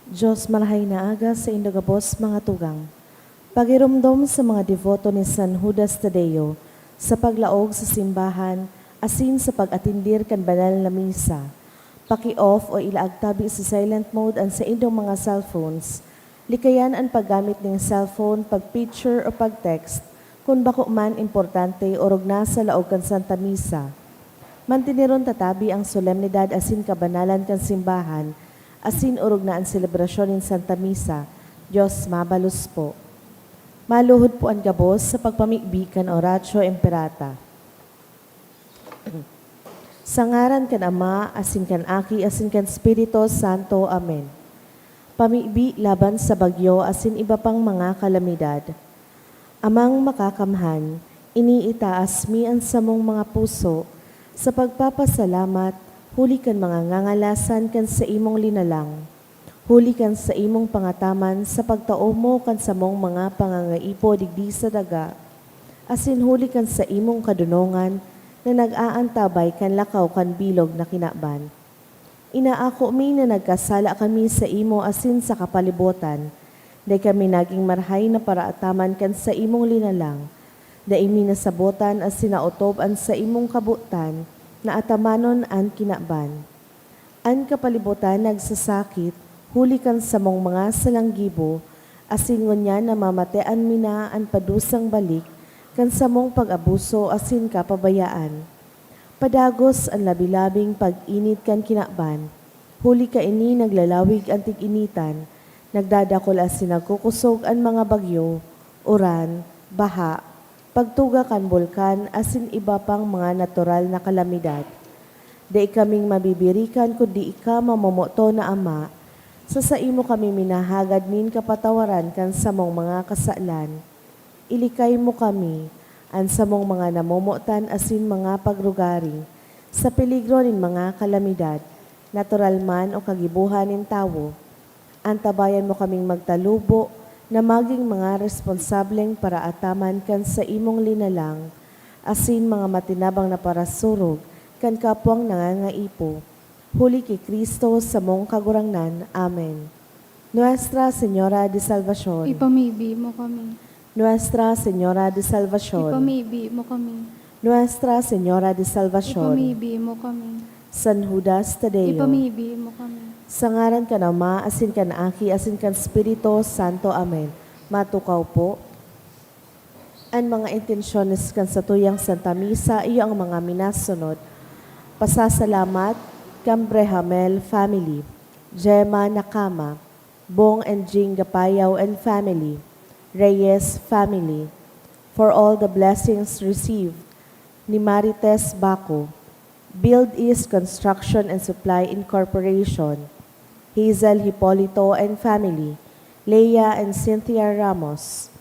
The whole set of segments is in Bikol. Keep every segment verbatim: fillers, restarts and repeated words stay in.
Diyos, marahay na aga saindo gabos, mga tugang. Pagiromdom sa mga deboto ni San Judas Tadeo sa paglaog sa simbahan asin sa pag-atendir kan banal na misa. Paki-off o ilaag tabi sa silent mode an saindong mga cellphones. Likayan an paggamit nin cellphone, pag-picture o pag-text kun bako man importante orog na sa laog kan Santa Misa. Manteneron ta tabi ang solemnidad asin kabanalan kan simbahan, asin orog na an selebrasyon nin Santa Misa. Diyos mabalos po. Maluhod po an gabos sa pagpamibi kan Oratio Imperata. Sa ngaran kan Ama, asin kan Aki, asin kan Espiritu Santo. Amen. Pamibi laban sa bagyo asin iba pang mga kalamidad. Amang Makakamhan, iniitaas mi an samong mga puso sa pagpapasalamat huli kan mga ngangalasan kan saimong linalang, huli kan saimong pangataman sa pagtao mo kan samong mga pangangaipo digdi sa daga, asin huli kan saimong kadonongan na nag-aantabay kan lakaw kan bilog na kinaban. Inaako mi na nagkasala kami saimo asin sa kapalibotan. Dai kami nagin marahay na paraataman kan saimong linalang. Dai mi nasabotan asin naotob an saimong kabotan na atamanon an kinaban. An kapalibotan nagsasakit huli kan samong mga salanggibo, asin ngunyan namamatean mi na an padusang balik kan samong pag-abuso asin kapabayaan. Padagos an labi-labing pag-init kan kinaban, huli kaini naglalawig an tig-initan, nagdadakul asin nagkukosog an mga bagyo, uran, baha, pagtuga kan bulkan asin iba pang mga natural na kalamidad. Dai kaming mabibirikan kundi ika, mamomoton na Ama, sa saimo kami minahagad nin kapatawaran kan samong mga kasalan. Ilikay mo kami, an samong mga namomotan asin mga pagrugari, sa peligro nin mga kalamidad, natural man o kagibohan nin tawo. Antabayan mo kaming magtalubo na magin mga responsableng paraataman kan saimong linalang, asin mga matinabang na parasurog kan kapwang nangangaipo. Huli ki Cristo samong Kagurangnan. Amen. Nuestra Señora de Salvacion. Ipamibi mo kami. Nuestra Señora de Salvacion. Ipamibi mo kami. Nuestra Señora de Salvacion. Ipamibi mo kami. San Judas Tadeo. Ipamibi mo kami. Sa ngaran kan Ama, asin kan Aki, asin kan Espiritu Santo. Amen. Matukaw po. An mga intensyones kan satuyang Santa Misa iyo ang mga minasunod: pasasalamat kan Brehamel family, Gemma Nakama, Bong and Jing Gapayaw and family, Reyes family, for all the blessings received ni Marites Baco, Build East Construction and Supply Incorporation, Hazel Hipolito and family, Leia and Cynthia Ramos.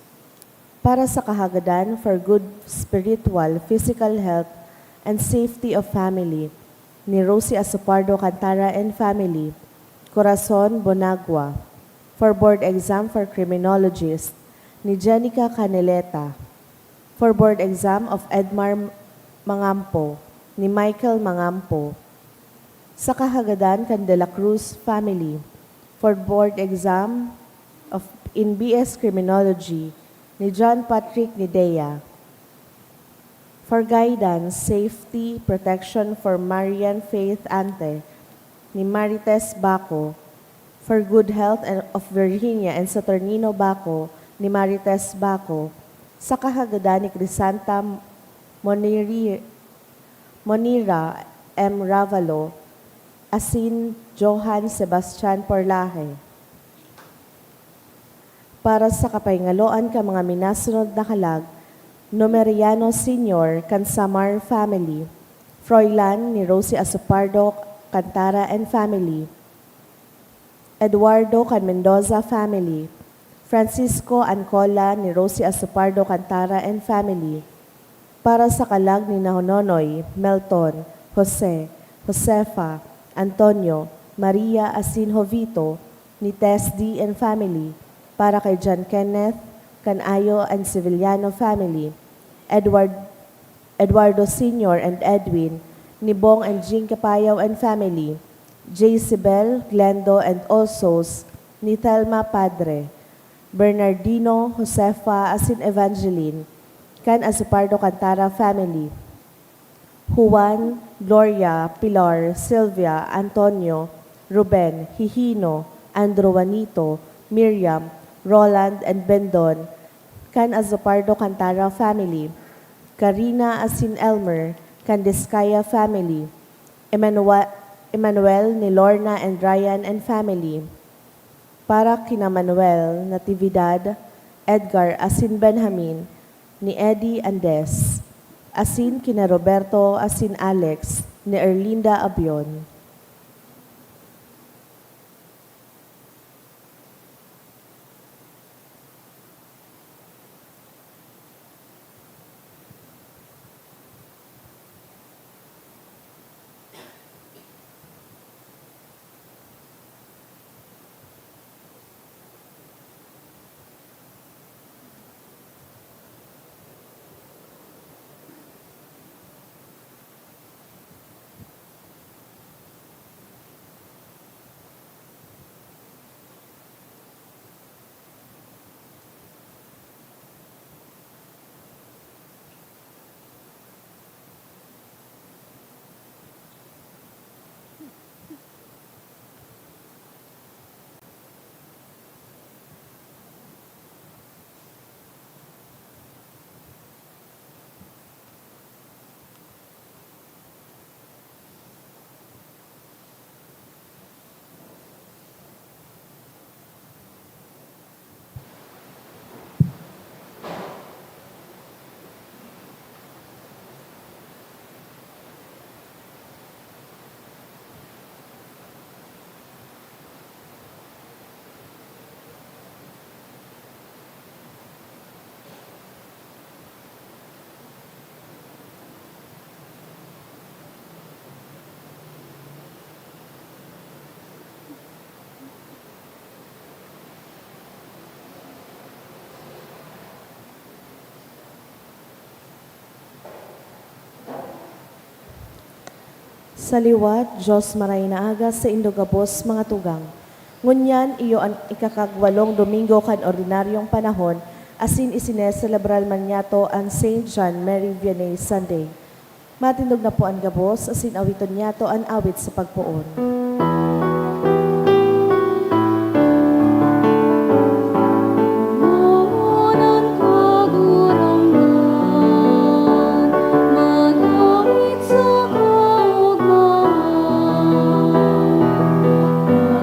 Para sa kahagadan for good spiritual, physical health, and safety of family ni Rosie Asopardo Cantara and family, Corazon Bonagua. For board exam for criminologist ni Jenica Caneleta. For board exam of Edmar Mangampo ni Michael Mangampo. Sa kahagadan kan De La Cruz family. For board exam of in B S Criminology ni John Patrick Nidea. For guidance, safety, protection for Marian Faith Ante ni Marites Baco. For good health and of Virginia and Saturnino Baco ni Marites Baco. Sa kahagadan ni Crisanta Moniri-, Monira M. Ravalo, asin Johan Sebastian Porlahe. Para sa kapahingaloan kan mga minasunod na kalag, Numeriano Senior kan Samar family, Froilan ni Rosie Asopardo Cantara and family, Eduardo kan Mendoza family, Francisco Ancola ni Rosie Asopardo Cantara and family, para sa kalag ni Nahononoy, Melton, Jose, Josefa, Antonio, Maria asin Jovito ni Tess D and family, para kay John Kenneth, Canayo and Sevillano family, Edward, Eduardo Senior and Edwin, ni Bong and Jing Kapayaw and family, Jezebel, Glendo and all souls, ni Thelma Padre, Bernardino, Josefa, asin Evangeline, kan Azupardo Cantara family. Juan, Gloria, Pilar, Silvia, Antonio, Ruben, Hihino, Andrew, Juanito, Miriam, Roland, and Bendon, kan Azupardo Cantara family. Karina asin Elmer, kan Discaya family. Emmanua-, Emmanuel ni Lorna and Ryan and family. Para kina Manuel, Natividad, Edgar asin Benjamin, ni Eddie Andes, asin kina Roberto asin Alex, ni Erlinda Abion. Sa liwat, Dios, maray na aga saindo gabos, mga tugang. Ngunyan, iyo an ikakagwalong Domingo kan ordinaryong panahon, asin isineselebrar man niyato an Saint John Mary Vianney Sunday. Matindog na po an gabos, asin awiton niyato an awit sa pagpoon. Ngunyan, Kagurangnan, manawit sa kaogmahan.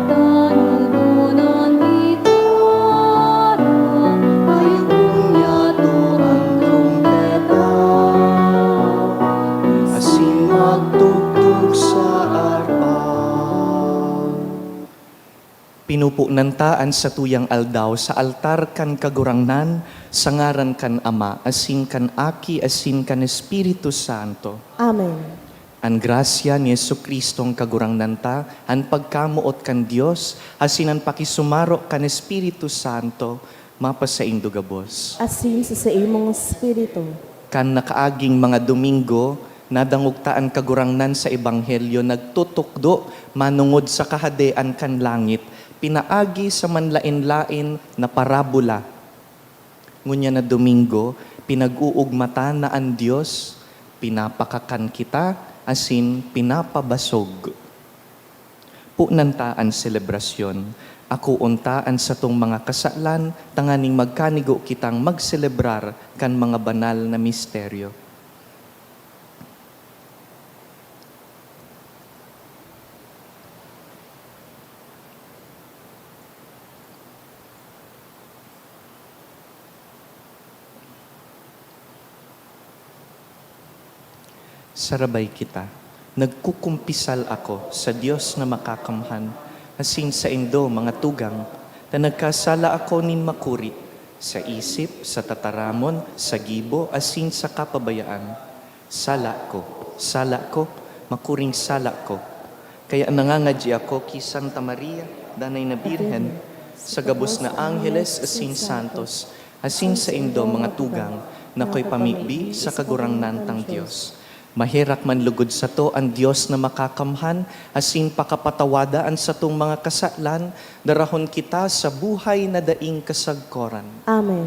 Patanudonan kita, ay ngunyan to ang trumpeta, asin magtugtog sa arpa. Pinuponan ta an satuyang aldaw sa altar kan Kagurangnan, sa ngaran kan Ama, asin kan Aki, asin kan Espiritu Santo. Amen. An grasya ni Jesu-Cristong Kagurangnan ta, an pagkamoot kan Dios, asin an pakisumaro kan Espiritu Santo, mapasaindo gabos. Asin sa saimong espiritu. Kan nakaaging mga Domingo, nadangog ta an Kagurangnan sa Ebanghelyo nagtutukdo manongod sa Kahadean kan langit, pinaagi sa manlaen-laen na parabola. Ngunyan na Domingo, pinag-oogmatan na an Dios, pinapakakan kita, asin pinapabasog. Ponan ta an selebrasyon. Akoon ta an satong mga kasalan tanganing magkanigo kitang magselebrar kan mga banal na misteryo. Sarabay kita. Nagkukumpisal ako sa Dios na Makakamhan, asin saindo, mga tugang, ta nagkasala ako nin makuri, sa isip, sa tataramon, sa gibo, asin sa kapabayaan. Sala ko, sala ko, makuring sala ko. Kaya nangangadyi ako ki Santa Maria, Danay na Birhen, sa gabos na angheles asin santos, asin saindo, mga tugang, na akoy pamibi sa Kagurangnan tang Dios. Maherak man lugod sato an Dios na makakamhan, asin pakapatawada an satong mga kasalan, darahon kita sa buhay na daing kasagkoran. Amen.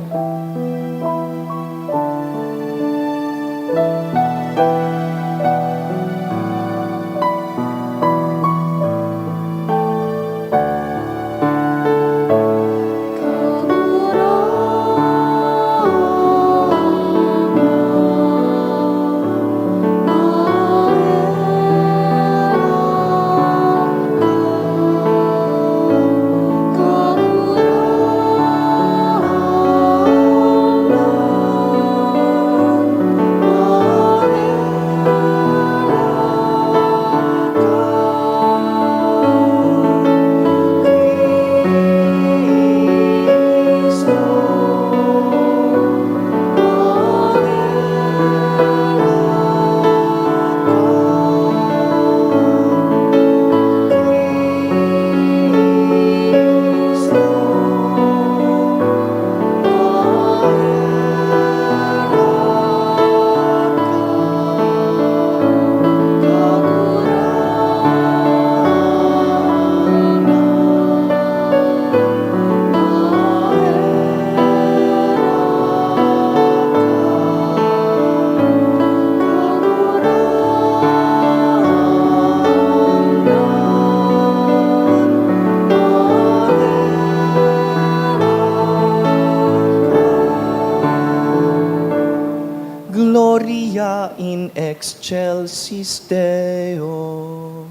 Gloria in excelsis Deo.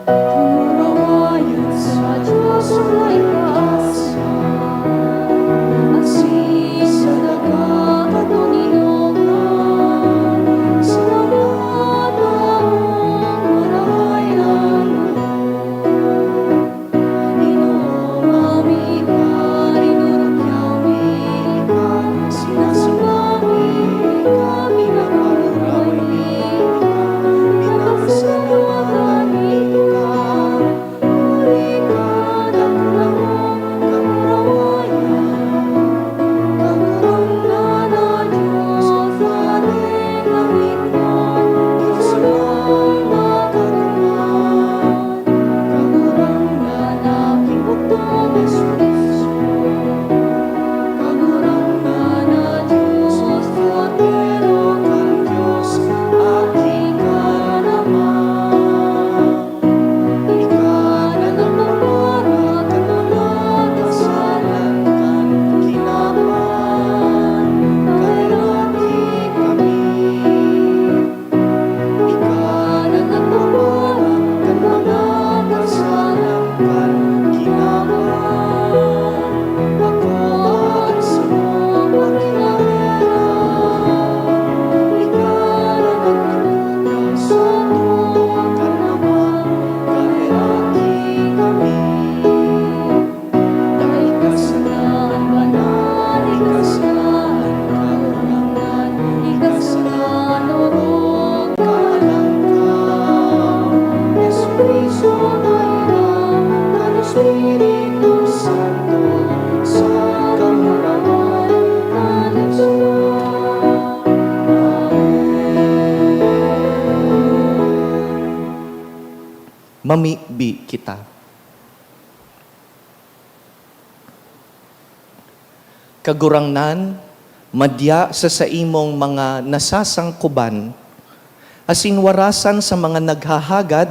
Kamurawayan sa Dios sa itaas, asin sa daga katoninongan, sa mga taong marahay an loob. Ginoo, mayo ka, rinurukyaw mi ka, sinasimba mi ka, pinaparuraway mi ka, pinapasalamatan mi ka. Huli ka, dakula mong kamurawayan. Kagurangnan na Dios, Padre na mitmo, Dios na makakamhan. Kagurangnan na Ginoo, Jesu-Cristo. Kagurangnan na Dios, Kordero kan Dios, Aki kan Ama. Ika na nagpapara kan mga kasalan kan kinaban, kaheraki kami. Ika na nagpapara kan mga kasalan kan kinaban, akoa an samong pakinarerahan. Ika na nagtutubod sato kan Ama, kaheraki kami. Ika sana an banal, ika sana an Kagurangnan, ika sana an orog kan Alangkaw. Jesu-Cristo, Ama, kan Espiritu Santo, sa kamurawayan kan Dios. Amen. Mamibi kita. Kagurangnan, madya sa saimong mga nasasangkoban, asin warasan sa mga naghahagad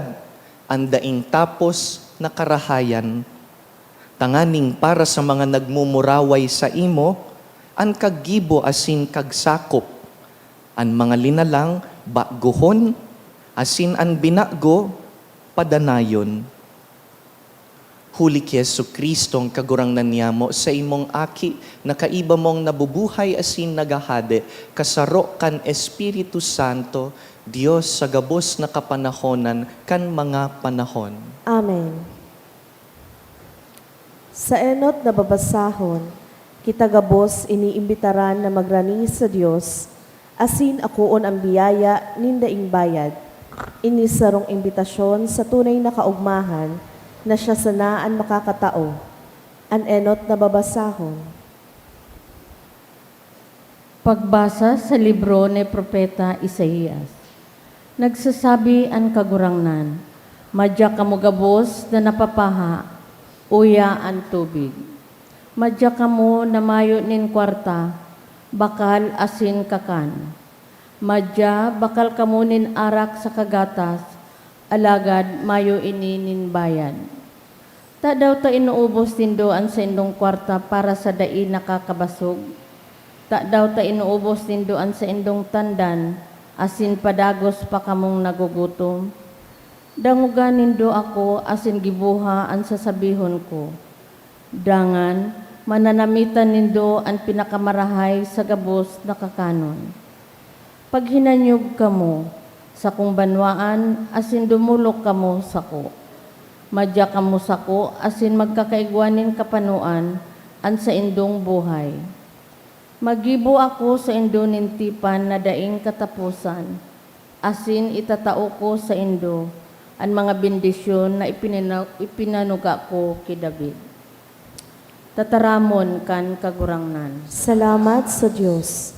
an daing tapos na karahayan, tanganing para sa mga nagmumuraway saimo an kaggibo asin kagsakop, an mga linalang bagohon asin an binago padanayon. Huli ki Jesu-Cristong Kagurangnan niyamo, saimong Aki, na kaiba mong nabubuhay asin naghahade, kasaro kan Espiritu Santo, Dios sa gabos na kapanahonan kan mga panahon. Amen. Sa enot na babasahon, kita gabos iniimbitaran na magrani sa Dios, asin akoon an biyaya nin daing bayad. Ini sarong imbitasyon sa tunay na kaogmahan na siya sana an makakatao. An enot na babasahon. Pagbasa sa libro ni Propeta Isaias. Nagsasabi an Kagurangnan, "Madya kamo gabos na napapaha, uya an tubig. Madya kamo na mayo nin kwarta, bakal asin kakan. Madya bakal kamo nin arak saka gatas, alagad mayo ini nin bayad." Tadaw ta inuubos nindo an saindong kwarta para sa dai nakakabasog? Tadaw ta inuubos nindo an saindong tandan, asin padagos pa kamong nagugutom? Dangoga nindo ako asin giboha an sasabihon ko. Dangan, mananamitan nindo an pinakamarahay sa gabos na kakanon. Paghinanyog kamo, sakong banwaan, asin dumolok kamo sako. Madya kamo sako asin magkakaigwa nin kapanoan an saindong buhay. Maggibo ako saindo nin tipan na daing kataposan, asin itatao ko saindo an mga bendisyon na ipinina-, ipinanuga ko ki David. Tataramon kan Kagurangnan. Salamat sa Dios.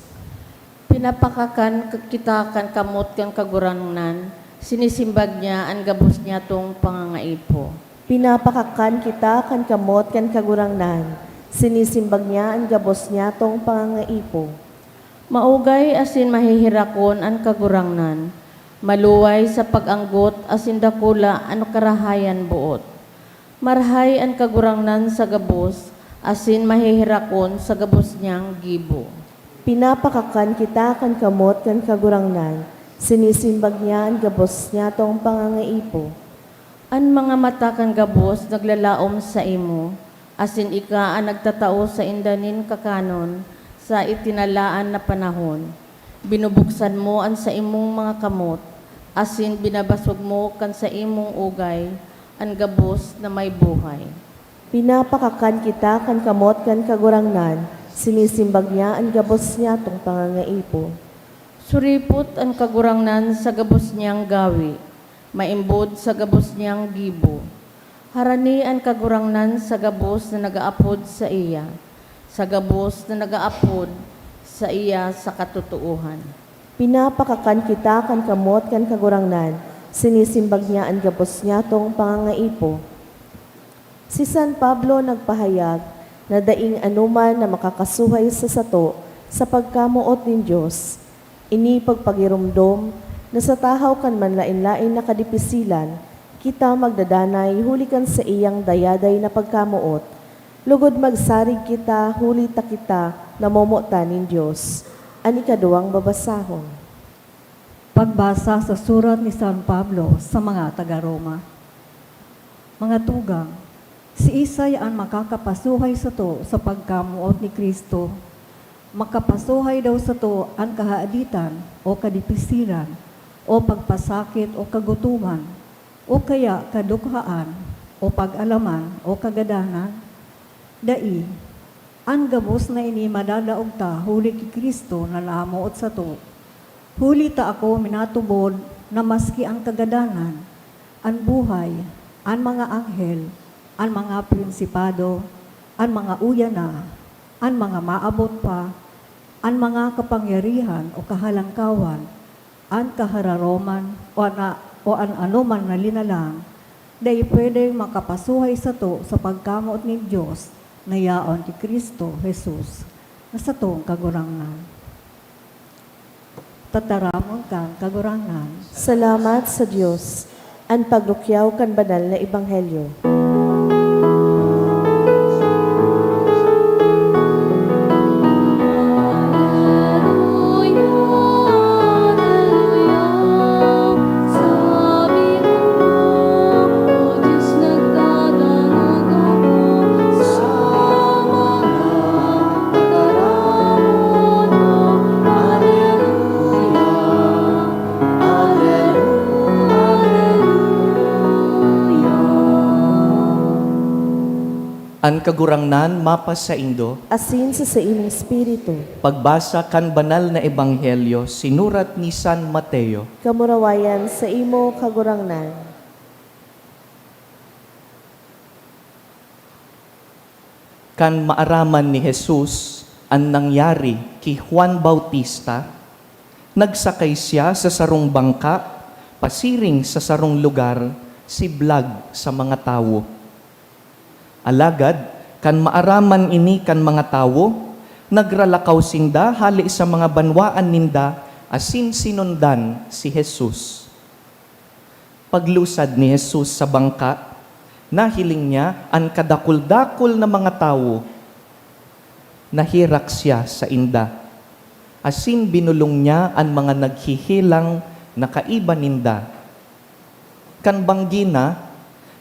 Pinapakakan k-, kita kan kamot kan Kagurangnan, sinisimbag niya an gabos niyatong pangangaipo. Pinapakakan kita kan kamot kan Kagurangnan, sinisimbag niya an gabos niyatong pangangaipo. Maugay asin maheherakon an Kagurangnan, maluway sa pag-anggot asin dakula an karahayan boot. Marahay an Kagurangnan sa gabos, asin maheherakon sa gabos niyang gibo. Pinapakakan kita kan kamot kan Kagurangnan, sinisimbag niya an gabos niyatong pangangaipo. An mga mata kan gabos naglalaom saimo, asin ika an nagtatao sainda nin kakanon sa itinalaan na panahon. Binubuksan mo an saimong mga kamot, asin binabasog mo kan saimong ugay an gabos na may buhay. Pinapakakan kita kan kamot kan Kagurangnan, sinisimbag niya an gabos niyatong pangangaipo. Suripot an Kagurangnan sa gabos niyang gawi, maimbod sa gabos niyang gibo. Harani an Kagurangnan sa gabos na nag-aapod saiya, sa gabos na nag-aapod saiya sa katotoohan. Pinapakakan kita kan kamot kan Kagurangnan, sinisimbag niya an gabos niyatong pangangaipo. Si San Pablo nagpahayag na daing anoman na makakasuhay sa sato sa pagkamoot nin Dios. Ini pagpagiromdom na sa tahaw kan manlaen-laen na kadipisilan, kita magdadanay huli kan saiyang dayaday na pagkamoot. Lugod magsarig kita huli ta kita namomotan nin Dios. An ikaduwang babasahon. Pagbasa sa surat ni San Pablo sa mga taga Roma. Mga tugang, siisay an makakapasuhay sato sa pagkamoot ni Cristo? Makapasuhay daw sato an kahaditan o kadipisilan o pagpasakit o kagutoman o kaya kadukhaan o pag-alaman o kagadanan? Dai. An gabos na ini madadaog ta huli ki Cristo na namoot sato. Huli ta ako minatubod na maski an kagadanan, an buhay, an mga anghel, an mga prinsipado, an mga uya na, an mga maabot pa, an mga kapangyarihan o kahalangkawan, an kahararoman, o an a-, o an anoman na linalang, dai pwedeng makapasuhay sato sa pagkamoot nin Dios na yaon ki Cristo Jesus, na satong Kagurangnan. Tataramon kan Kagurangnan. Salamat sa Dios. An pagrukyaw kan banal na ebanghelyo. An Kagurangnan mapasaindo. Asin sa saimong espiritu. Pagbasa kan Banal na Ebanghelyo sinurat ni San Mateo. Kamurawayan saimo, Kagurangnan. Kan maaraman ni Jesus An nangyari ki Juan Bautista, nagsakay siya sa sarong bangka pasiring sa sarong lugar siblag sa mga tawo. Alagad, kan maaraman ini kan mga tawo, nagralakaw sinda hale sa mga banwaan ninda asin sinundan si Jesus. Paglusad ni Jesus sa bangka, nahiling niya an kadakul-dakul na mga tawo. Naherak siya sainda, asin binolong niya an mga naghehelang na kaiba ninda. Kan banggi na,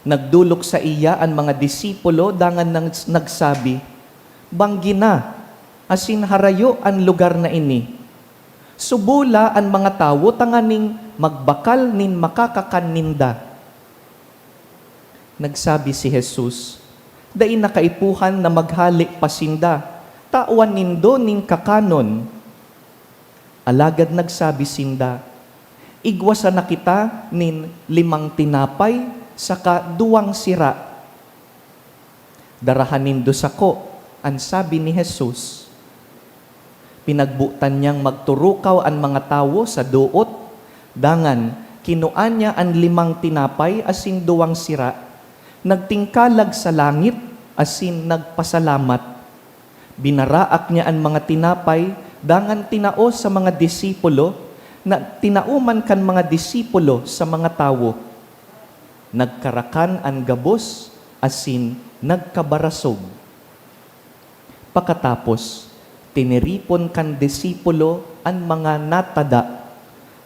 nagdolok saiya an mga disipulo dangan nang-, nagsabi, "Banggi na, asin harayo an lugar na ini. Subo la an mga tawo tanganing magbakal nin makakakan ninda." Nagsabi si Jesus, "Dai na kaipuhan na maghale pa sinda. Tawan nindo nin kakanon." Alagad nagsabi sinda, "Igwa sana kita nin limang tinapay saka duwang sira." "Darahan nindo sako," an sabi ni Jesus. Pinagbotan niyang magturukaw an mga tawo sa doot, dangan kinua niya an limang tinapay asin duwang sira, nagtingkalag sa langit asin nagpasalamat. Binaraak niya an mga tinapay dangan tinao sa mga disipulo, na tinao man kan mga disipulo sa mga tawo. Nagkarakan an gabos asin nagkabarasog. Pakatapos, tiniripon kan disipulo an mga natada,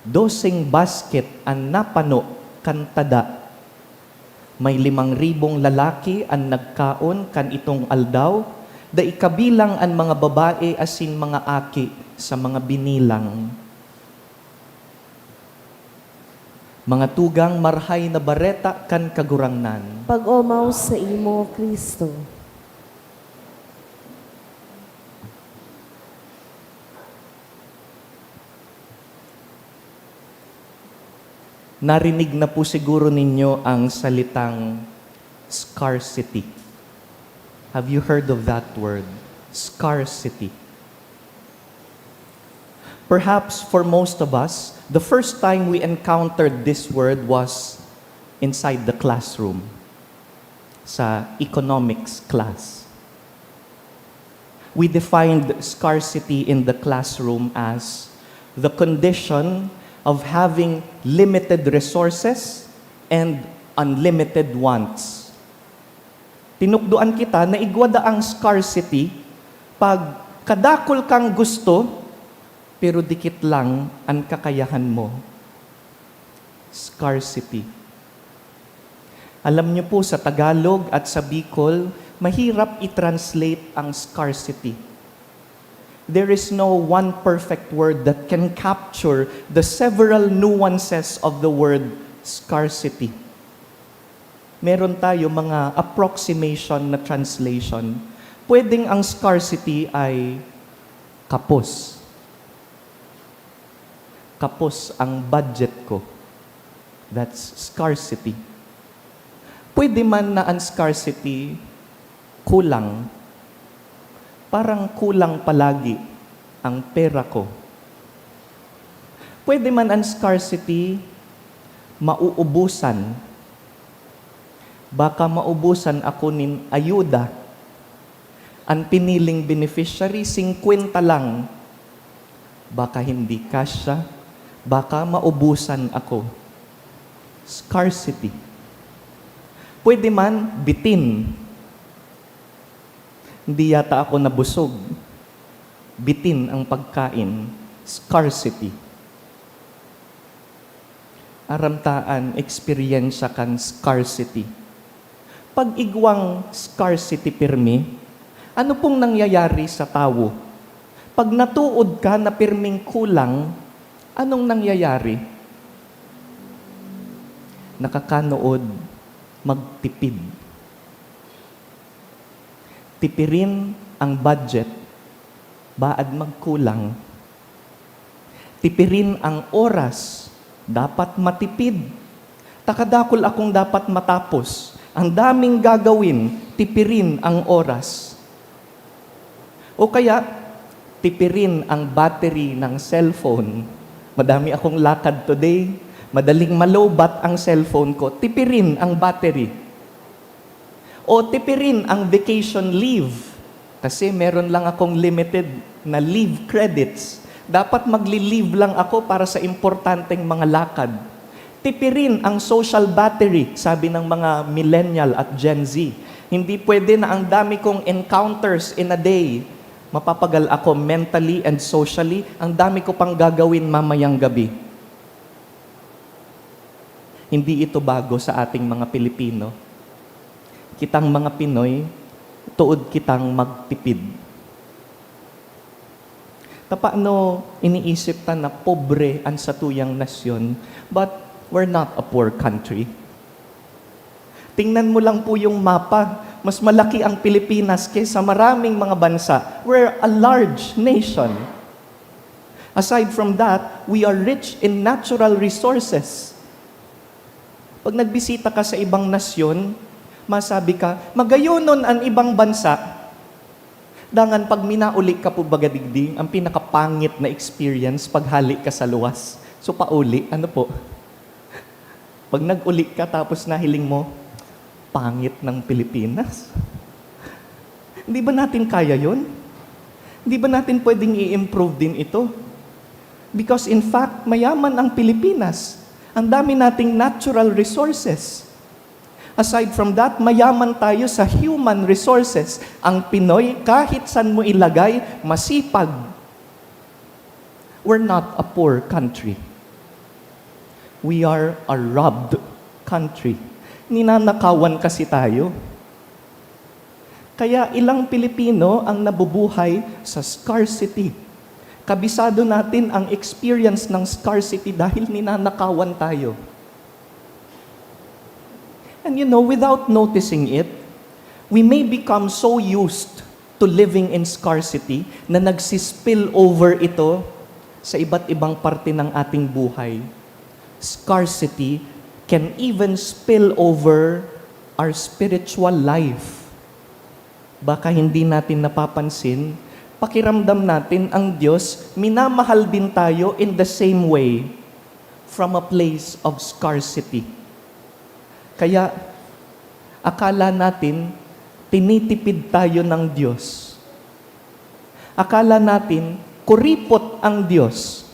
doseng basket an napano kan tada. May limang ribong lalaki an nagkaon kan itong aldaw, dai kabilang an mga babae asin mga aki sa mga binilang. Mga tugang, Marahay na Bareta kan Kagurangnan. Pag-omaw saimo, Cristo. Narinig na po siguro ninyo ang salitang scarcity. Have you heard of that word? Scarcity. Perhaps for most of us, the first time we encountered this word was inside the classroom, sa economics class. We defined scarcity in the classroom as the condition of having limited resources and unlimited wants. Tinukdoan kita na igwa daang scarcity pag kadakul kang gusto, pero dikit lang an kakayahan mo. Scarcity. Alam niyo po, sa Tagalog at sa Bicol, mahirap i-translate ang scarcity. There is no one perfect word that can capture the several nuances of the word scarcity. Meron tayo mga approximation na translation. Pwedeng ang scarcity ay kapos. Kapos ang budget ko. That's scarcity. Pwede man na ang scarcity kulang. Parang kulang palagi ang pera ko. Pwede man ang scarcity mauubusan. Baka maubusan ako nin ayuda. An piniling beneficiary, singkwenta lang. Baka hindi kasya, baka maubusan ako. Scarcity. Pwede man, bitin. Hindi yata ako nabusog. Bitin ang pagkain. Scarcity. Aram ta an eksperyensya kan scarcity. Pag igwang scarcity pirmi, ano pong nangyayari sa tawo? Pag natuod ka na pirming kulang, anong nangyayari? Nakakanood magtipid. Tipirin ang budget, baad magkulang. Tipirin ang oras, dapat matipid. Takadakul akong dapat matapos. Ang daming gagawin, tipirin ang oras. O kaya, Tipirin ang battery ng cellphone. Madami akong lakad today. Madaling malowbat ang cellphone ko. Tipirin ang battery. O tipirin ang vacation leave. Kasi meron lang akong limited na leave credits. Dapat magli-leave lang ako para sa importanteng mga lakad. Tipirin ang social battery, sabi ng mga millennial at Gen Z. Hindi pwede na ang dami kong encounters in a day. Mapapagal ako mentally and socially. Ang dami ko pang gagawin mamayang gabi. Hindi ito bago sa ating mga Pilipino. Kitang mga Pinoy, tuod kitang magtipid. Tapano iniisip ta na pobre an satuyang nasyon, but we're not a poor country. Tingnan mo lang po yung mapa, mas malaki ang Pilipinas kaysa maraming mga bansa. We're a large nation. Aside from that, we are rich in natural resources. Pag nagbisita ka sa ibang nasyon, masabi ka, "Magayonon an ibang bansa." Dangan pag minauli ka po baga digdi, ang pinakapangit na experience pag hali ka sa luwas. So, pauli, ano po? Pag nag-uli ka tapos nahiling mo, "Pangit ng Pilipinas." Hindi ba natin kaya yun? Hindi ba natin pwedeng i-improve din ito? Because in fact, mayaman ang Pilipinas. Ang dami nating natural resources. Aside from that, mayaman tayo sa human resources. Ang Pinoy, kahit san mo ilagay, masipag. We're not a poor country. We are a robbed country. Ninanakawan kasi tayo. Kaya ilang Pilipino ang nabubuhay sa scarcity. Kabisado natin ang experience ng scarcity dahil ninanakawan tayo. And you know, without noticing it, we may become so used to living in scarcity na nagsispill over ito sa iba't ibang parte ng ating buhay. Scarcity can even spill over our spiritual life. Baka hindi natin napapansin, pakiramdam natin ang Diyos, minamahal din tayo in the same way, from a place of scarcity. Kaya, akala natin, tinitipid tayo ng Diyos. Akala natin, kuripot ang Diyos.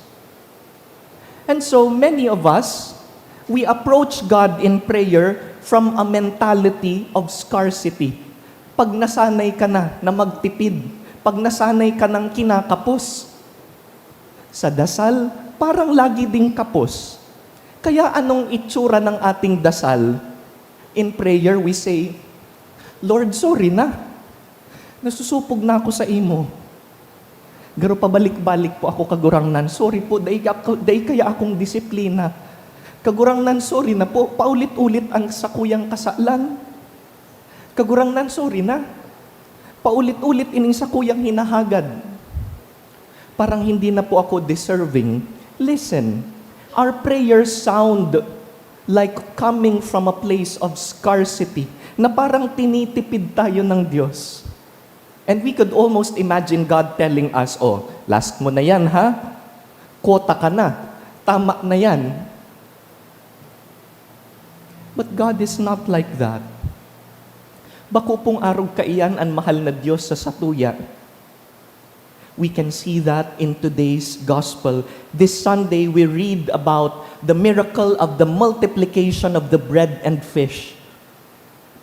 And so, many of us, we approach God in prayer from a mentality of scarcity. Pag nasanay ka na na magtipid, pag nasanay ka ng kinakapos, sa dasal, parang lagi ding kapos. Kaya anong itsura ng ating dasal? In prayer, we say, "Lord, sorry na. Nasusupog na ako sa imo." Garo pabalik-balik po ako, Kagurangnan. Sorry po, dai, ako, dai kaya akong disiplina. Kagurangnan, sorry na po, paulit-ulit ang sakuyang kasalan. Kagurangnan, sorry na. Paulit-ulit ining sakuyang hinahagad. Parang hindi na po ako deserving. Listen, our prayers sound like coming from a place of scarcity, na parang tinitipid tayo ng Diyos. And we could almost imagine God telling us, "Oh, last mo na yan, ha? Quota ka na. Tama na yan." But God is not like that. Bako pong arog kaiyan an mahal na Diyos sa satuya. We can see that in today's gospel. This Sunday, we read about the miracle of the multiplication of the bread and fish.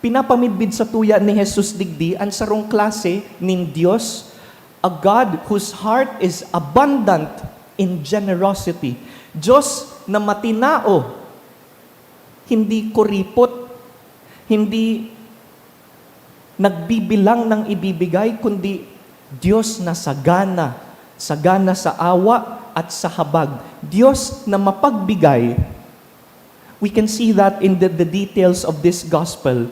Pinapamidbid satuya ni Jesus digdi an sarong klase nin Dios, a God whose heart is abundant in generosity. Dios na matinao, hindi kuripot, hindi nagbibilang ng ibibigay, kundi Dios na sagana, sagana sa awa at sa habag. Dios na mapagbigay. We can see that in the, the details of this gospel.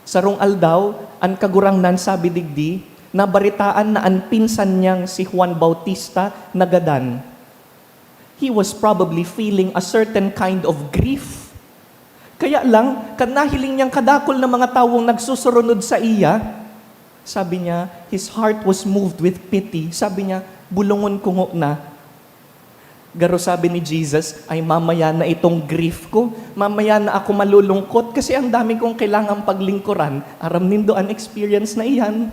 Sarong aldaw, an Kagurangnan, sabi digdi, nabaritaan na an pinsan niyang si Juan Bautista nagadan. He was probably feeling a certain kind of grief. Kaya lang, kan nahiling niyang kadakul na mga tawong nagsusurunod saiya, Sabi niya, his heart was moved with pity. Sabi niya, "Bulongon ko ngona." Garo sabi ni Jesus, "Ay, mamaya na itong grief ko. Mamaya na ako malulungkot kasi ang dami kong kailangang paglingkuran." Aram nindo an experience na iyan.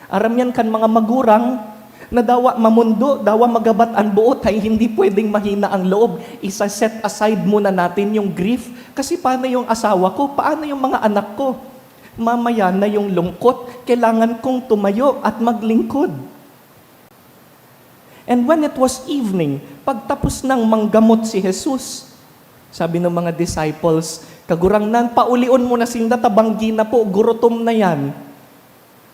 Aram yan kan mga magurang na dawa mamundo, dawa magabat an boot, ay hindi pwedeng mahina ang loob. Isa-set aside muna natin yung grief. Kasi paano yung asawa ko? Paano yung mga anak ko? Mamaya na yung lungkot. Kailangan kong tumayo at maglingkod. And when it was evening, pagtapos nang manggamot si Jesus, sabi ng mga disciples, "Kagurangnan, paulion mo na sinda, ta banggi na po, gurutom na yan."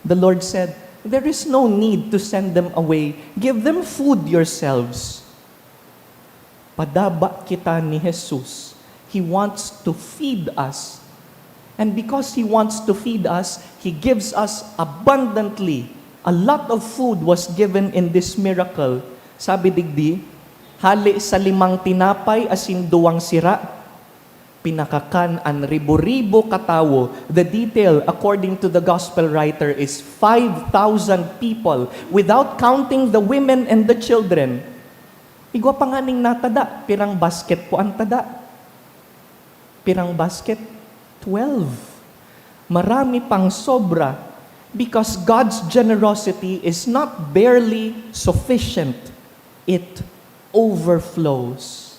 The Lord said, "There is no need to send them away. Give them food yourselves." Padaba kita ni Jesus. He wants to feed us. And because He wants to feed us, He gives us abundantly. A lot of food was given in this miracle. Sabi digdi, hali sa limang tinapay asin duwang sira, pinakakan an ribo-ribo katawo. The detail, according to the gospel writer, is five thousand people, without counting the women and the children. Igwa pa nganing natada, pirang basket po ang tada? Pirang basket? Twelve. Marami pang sobra, because God's generosity is not barely sufficient, it overflows.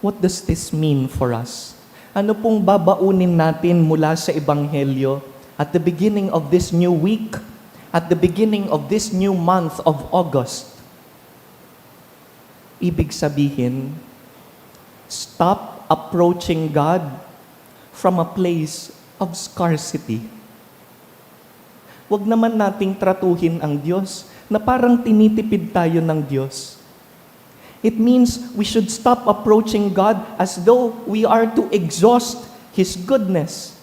What does this mean for us? Ano pong babaunin natin mula sa Ebanghelyo at the beginning of this new week, at the beginning of this new month of August? Ibig sabihin, stop approaching God from a place of scarcity. Wag naman nating tratuhin ang Diyos na parang tinitipid tayo ng Diyos. It means we should stop approaching God as though we are to exhaust His goodness.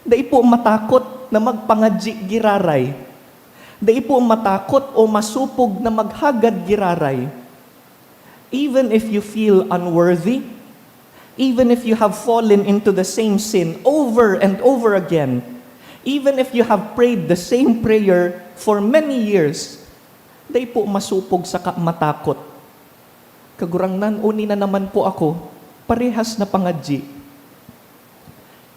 Dai po matakot na magpangadyi giraray. Dai po matakot o masupog na maghagad giraray. Even if you feel unworthy, even if you have fallen into the same sin over and over again, even if you have prayed the same prayer for many years, dai po masupog saka matakot. "Kagurangnan, uni na naman po ako, parehas na pangadyi."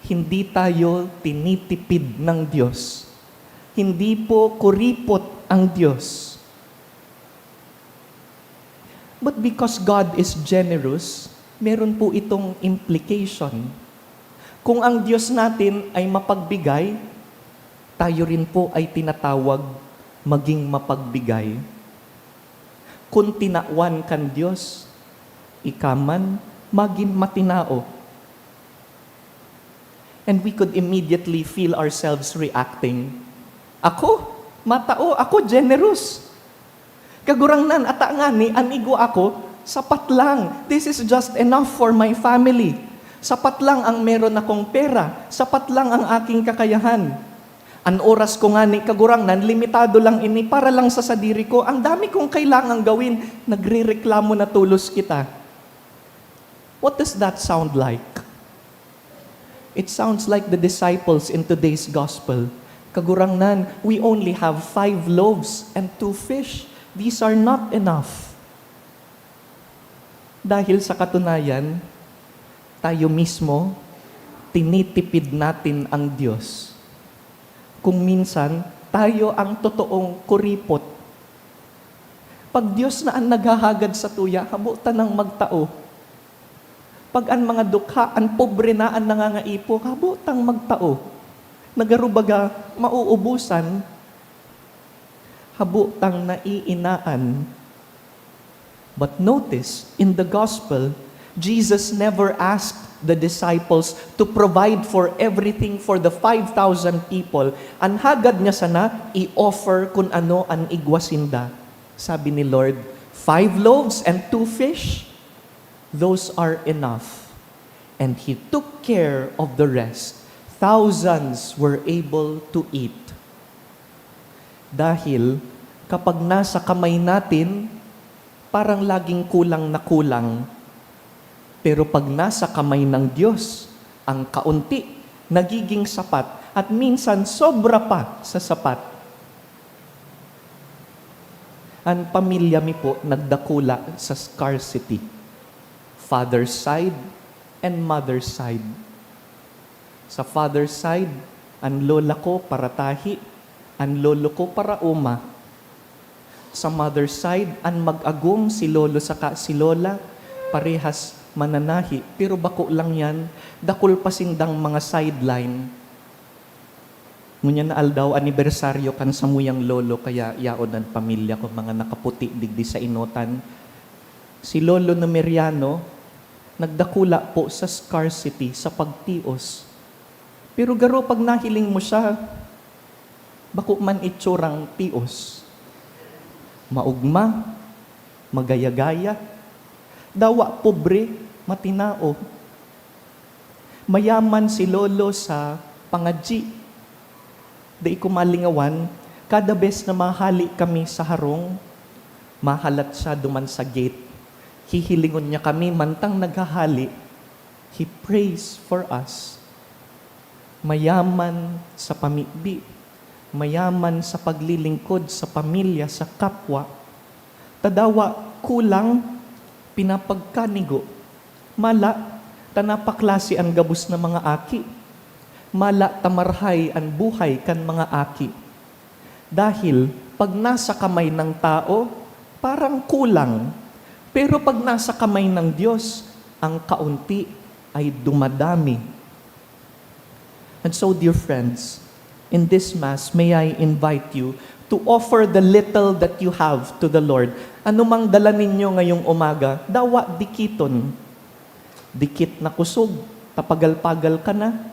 Hindi tayo tinitipid ng Diyos. Hindi po kuripot ang Diyos. But because God is generous, meron po itong implication. Kung ang Diyos natin ay mapagbigay, tayo rin po ay tinatawag maging mapagbigay. Kun tinawan kan Dios, ika man magin matinao. And we could immediately feel ourselves reacting, "Ako? Matao? Ako generous? Kagurangnan, ata ngani, an igwa ako, sapat lang. This is just enough for my family. Sapat lang ang meron akong pera. Sapat lang ang aking kakayahan. An oras ko ngani, Kagurangnan, limitado lang ini para lang sa sadiri ko. Ang dami kong kailangang gawin." Nagrereklamo na tolos kita. What does that sound like? It sounds like the disciples in today's gospel. "Kagurangnan, we only have five loaves and two fish. These are not enough." Dahil sa katunayan, tayo mismo, tinitipid natin ang Diyos. Kung minsan, tayo ang totoong kuripot. Pag Diyos na an naghahagad satuya, habo tanang magtao. Pag an mga dukha, an pobre na an nangangaipo, habo tang magtao. Na garo baga, mauubusan, habo tang naiinaan. But notice, in the gospel, Jesus never asked the disciples to provide for everything for the five thousand people. An hagad niya sana, i-offer kun ano an igwa sinda. Sabi ni Lord, "Five loaves and two fish, those are enough." And He took care of the rest. Thousands were able to eat. Dahil kapag nasa kamay natin, parang laging kulang na kulang. Pero pag nasa kamay ng Diyos, ang kaunti, Nagiging sapat at minsan sobra pa sa sapat. An pamilya mi po nagdakula sa scarcity, father's side and mother's side. Sa father's side, an lola ko paratahi, an lolo ko paraoma. Sa mother's side, an mag-agom, si lolo saka si lola, parehas mananahi, pero bako lang yan, dakul pa sindang mga sideline. Ngunyan na aldaw, anibersaryo kan samuyang lolo, kaya yaon an pamilya ko, mga nakaputi digdi sa enotan. Si Lolo Numeriano, nagdakula po sa scarcity, sa pagtios. Pero garo pag nahiling mo siya, bako man itsurang tios. Maugma, magaya-gaya, dawa pobre, matinao. Mayaman si Lolo sa pangadyi. Dai ko malingawan, kada bes na mahali kami sa harong, mahalat siya duman sa gate. Hihilingon niya kami mantang naghahali. He prays for us. Mayaman sa pamibi, mayaman sa paglilingkod sa pamilya, sa kapwa. Ta dawa kulang, pinapagkanigo. Mala, ta napaklase an gabos na mga aki. Mala, ta marhay an buhay kan mga aki. Dahil pag nasa kamay ng tao, parang kulang. Pero pag nasa kamay ng Diyos, ang kaunti ay dumadami. And so, dear friends, in this Mass, may I invite you to offer the little that you have to the Lord. Anumang dala ninyo ngayong umaga, dawa dikiton. Dikit na kusog, tapagal-pagal ka na.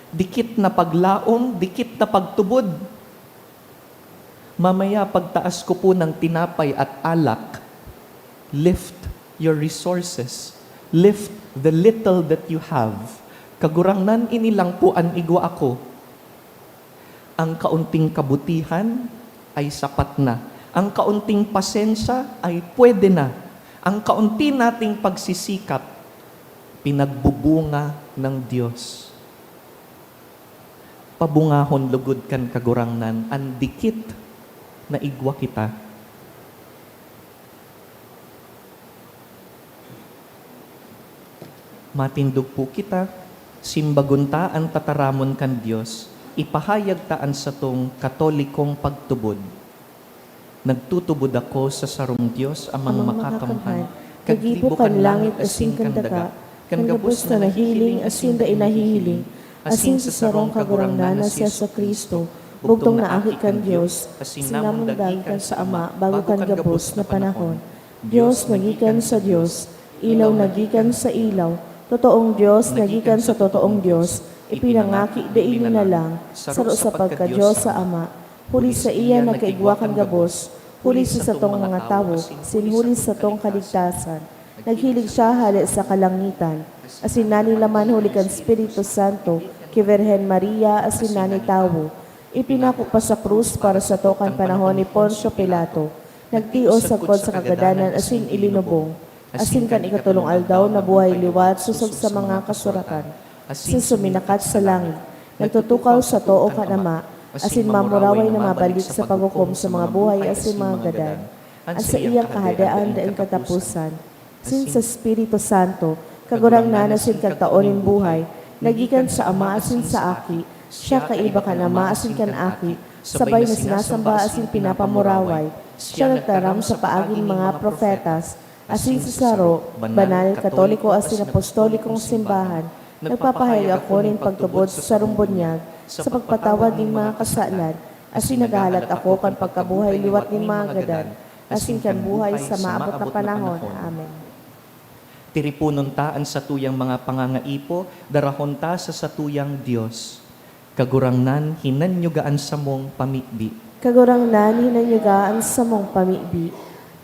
Dikit na paglaom, dikit na pagtubod. Mamaya, pagtaas ko po ng tinapay at alak, lift your resources. Lift the little that you have. Kagurangnan, ini lang po an igwa ako. Ang kaunting kabutihan ay sapat na. Ang kaunting pasensya ay pwede na. Ang kaunti nating pagsisikap, pinagbubunga ng Diyos. Pabungahon lugod kan Kagurangnan an dikit na igwa kita. Matindog po kita, simbagon ta an tataramon kan Dios, ipahayag ta an satong Katolikong pagtubod. Nagtutubod ako sa sarong Dios, Amang Amang Makakamhan, Makakamhan, kagibo kan langit asin kan daga, kan gabos na nahihiling asin dai nahihiling, asin sa sarong Kagurangnan na si Jesu-Cristo, bugtong na Aki kan Dios, asin namon dagikan sa Ama bago kan gabos na panahon. Dios na gikan sa Dios, ilaw na gikan sa ilaw, totoong Dios na gikan sa totoong Dios, ipinangaki dai linalang, saro sa pagka-Dios sa Ama. Huli saiya nagkaigwa kan gabos, huli sa satong mga tawo, asin huli sa satong kaligtasan. Naghilig siya hale sa kalangitan, asin nanilaman huli kan Espiritu Santo, ki Virgen Maria, asin nani tawo. Ipinako pa sa krus para sato kan panahon ni Poncio Pilato. Nagtios sagkod sa kagadanan asin ilinubong. Asin kan ikatolong aldaw nabuhay liwat sosog sa mga kasuratan. Asin suminakat sa langit. Nagtutukaw sa too kan Ama, asin mamuraway na mabalik sa paghukom sa mga buhay asin mga gadan. An saiyang Kahadean daing kataposan. Asin sa Espiritu Santo, Kagurangnan asin Kagtao nin buhay, nagikan sa Ama asin sa Aki, siya kaiba kan Ama asin kan Aki, sabay na sinasamba asin pinapamuraway. Siya nagtaram sa paagi nin mga profetas, asin sa saro, banal, katoliko asin apostolikong simbahan, nagpapahayag ako nin pagtubod sa sarong bunyag, sa pagpatawad nin mga kasalan, asin naghahalat ako kan pagkabuhay liwat nin mga gadan, asin kan buhay sa maabot na panahon. Amen. Tiriponon ta an satuyang mga pangangaipo, darahon ta sa satuyang Dios. Kagurangnan, hinanyuga an samong pamibi. Kagurangnan, hinanyuga an samong pamibi.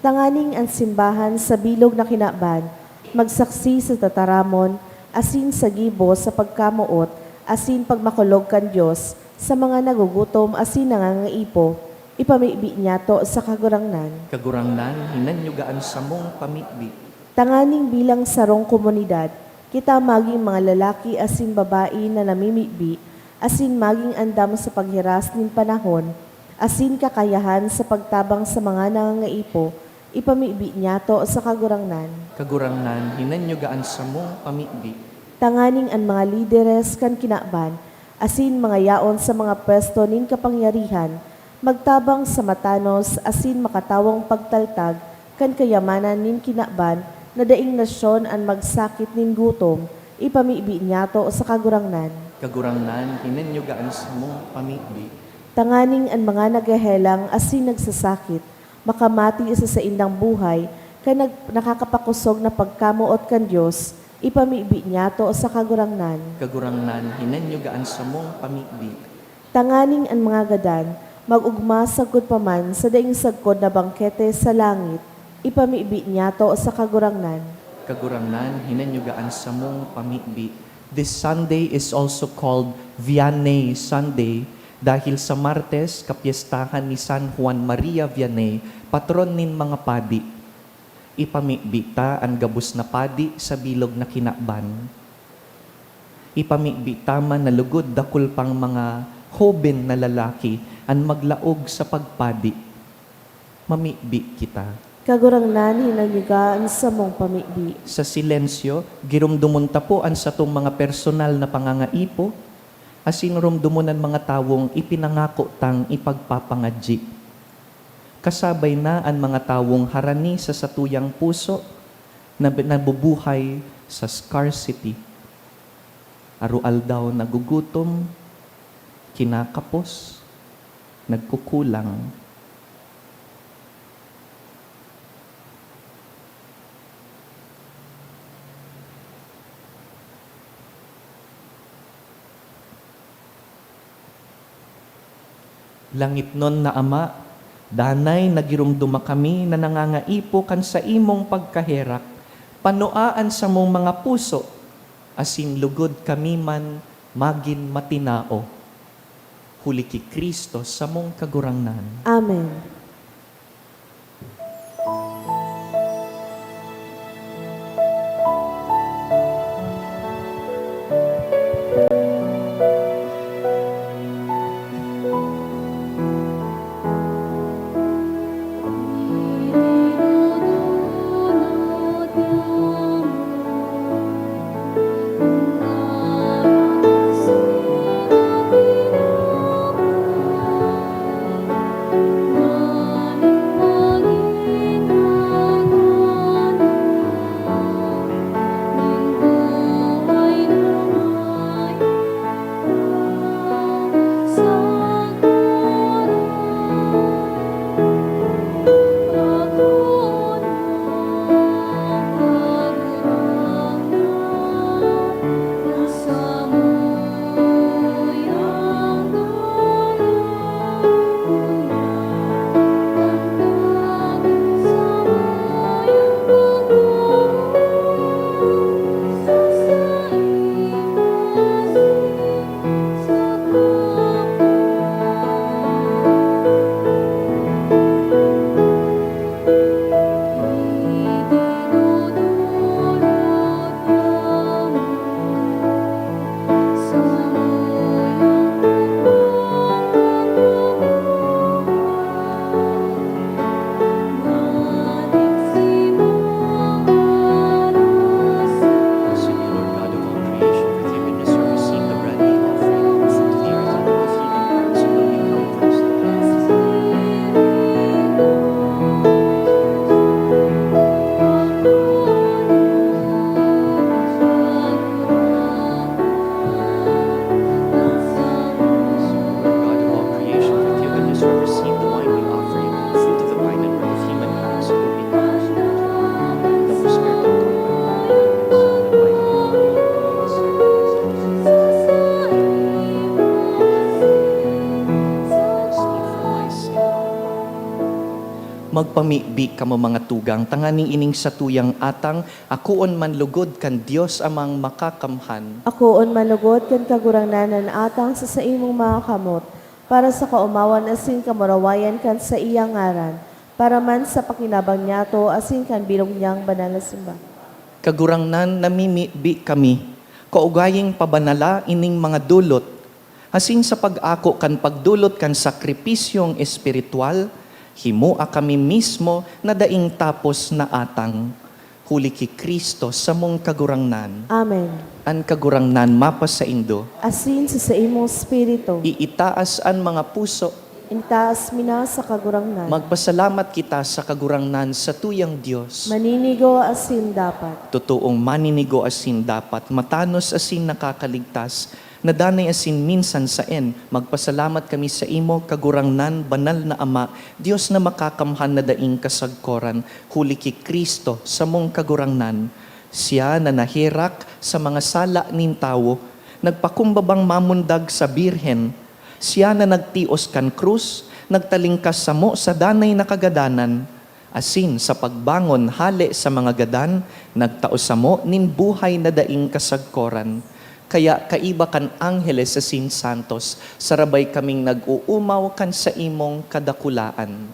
Tanganing an simbahan sa bilog na kinaban, magsaksi sa tataramon, asin sa gibo sa pagkamoot, asin pagmakulog kan Dios, sa mga nagugutom asin nangangaipo, ipamibi niyato sa Kagurangnan. Kagurangnan, hinanyuga an samong pamibi. Tanganing bilang sarong komunidad, Kita magin mga lalaki asin babae na namimibi, asin magin andam sa paghiras nin panahon, asin kakayahan sa pagtabang sa mga nangangaipo, ipamibi niyato sa Kagurangnan. Kagurangnan, hinanyuga an samong pamibi. Tanganing an mga lideres kan kinaban, asin mga yaon sa mga pwesto nin kapangyarihan, magtabang sa matanos asin makatawong pagtaltag kan kayamanan nin kinaban na daing nasyon an magsakit nin gutom, ipamibi niyato sa Kagurangnan. Kagurangnan, hinanyuga an samong pamibi. Tanganing an mga naghehelang asin nagsasakit, makamati sa saindang buhay, kan nag-, nakakapakosog na pagkamoot kan Dios, ipamibi niyato sa Kagurangnan. Kagurangnan, hinanyuga an samong pamibi. Tanganing an mga gadan, mag-ogma sagkod pa man sa daing sagkod na bangkete sa langit, ipamibi niyato sa Kagurangnan. Kagurangnan, hinanyuga an samong pamibi. This Sunday is also called Vianney Sunday dahil sa Martes, kapyestahan ni San Juan Maria Vianney, patron nin mga padi. Ipamibi ta an gabos na padi sa bilog na kinaban. Ipamibi ta man na lugod dakul pang mga hoben na lalaki an maglaog sa pagpadi. Mamibi kita. Kagurangnan, hinanyuga an samong pamibi. Sa silensyo, giromdomon ta po an satong mga personal na pangangaipo, asin romdomon an mga tawong ipinangako tang ipagpapangadyi. Kasabay na an mga tawong harani sa satuyang puso na nabubuhay sa scarcity. Aroaldaw nagugutom, kinakapos, nagkukulang. Langitnon na Ama, danay na giromdoma kami na nangangaipo kan saimong pagkaherak. Panua an samong mga puso, asin lugod kami man magin matinao, huli ki Cristo samong Kagurangnan. Amen. Magpamibi kamo, mga tugang, tanganing ining satuyang atang akoon man lugod kan Dios Amang Makakamhan. Akoon man lugod kan Kagurangnan an atang sa saimong mga kamot, para sa kaomawan asin kamurawayan kan saiyang ngaran, para man sa pakinabang niyato asin kan bilog niyang banal na simbahan. Kagurangnan, namimibi kami, kaugaying pabanala ining mga dolot, asin sa pag-ako kan pagdolot kan sakripisyong espiritual, himoa kami mismo na daing tapos na atang. Huli ki Cristo, samong Kagurangnan. Amen. An Kagurangnan mapasaindo. Asin sa saimong espiritu. Iitaas an mga puso. Itaas mi na sa Kagurangnan. Magpasalamat kita sa Kagurangnan, sa tuyang Dios. Maninigo asin dapat. Totoong maninigo asin dapat, matanos asin nakakaligtas, na danay asin minsan saen, magpasalamat kami saimo, Kagurangnan, Banal na Ama, Dios na makakamhan na daing kasagkoran, huli ki Cristo, samong Kagurangnan. Siya na naherak sa mga sala nin tawo, nagpakumbabang mamundag sa Birhen. Siya na nagtios kan krus, nagtalingkas samo sa danay na kagadanan, asin sa pagbangon hale sa mga gadan, nagtao samo nin buhay na daing kasagkoran. Kaya kaiba kan angheles asin santos, sarabay kaming nag-uumaw kan saimong kadakulaan.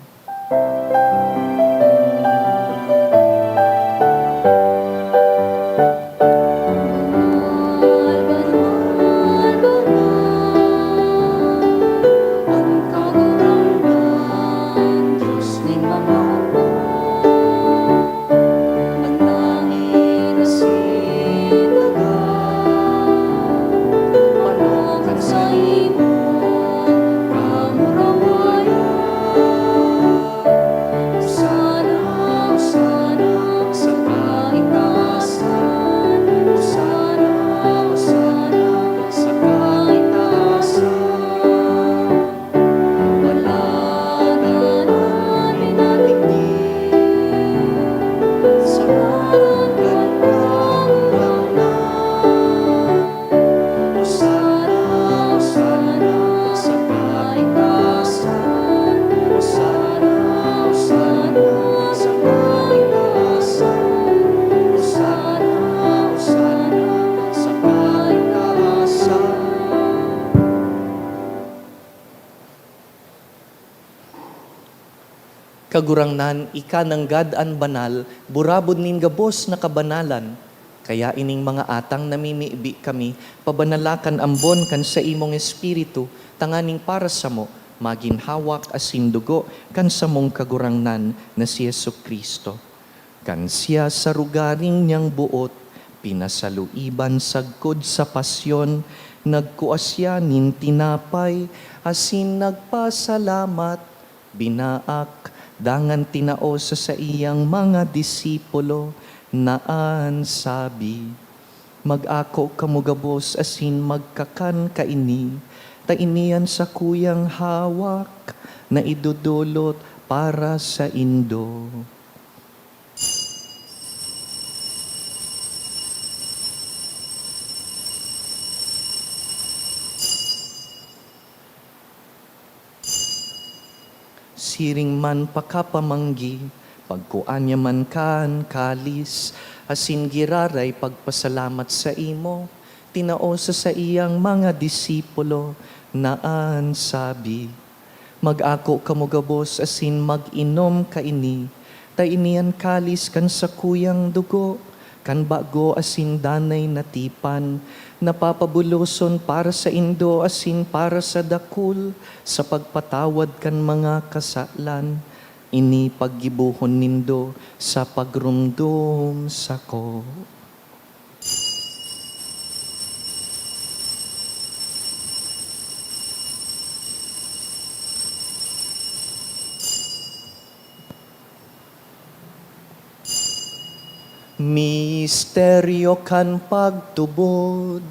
Kagurangnan, ika nanggad an banal, burabod nin gabos na kabanalan. Kaya ining mga atang namimibi kami, pabanala kan ambon kan saimong Espiritu, tanganing para samo, magin hawak asin dugo kan samong Kagurangnan na si Jesu-Cristo. Kan siya sa rogaring niyang boot, pinasaluiban sagkod sa pasyon, nagkua siya nin tinapay asin nagpasalamat, binaak, dangan tinao sa saiyang mga disipulo na an sabi, "Mag-ako kamo gabos asin magkakan kaini, ta ini an sakuyang hawak na idodolot para saindo." Siring man pakapamanggi, pagkua niya man kan kalis, asin giraray pagpasalamat saimo, tinao sa saiyang mga disipulo na an sabi, "Mag-ako kamo gabos asin mag-inom kaini, ta ini an kalis kan sakuyang dugo, kan bago asin danay na tipan, na papabuloson para saindo asin para sa dakul sa pagpatawad kan mga kasalan. Ini paggibohon nindo sa pagromdom sako." Misteryo kan pagtubod.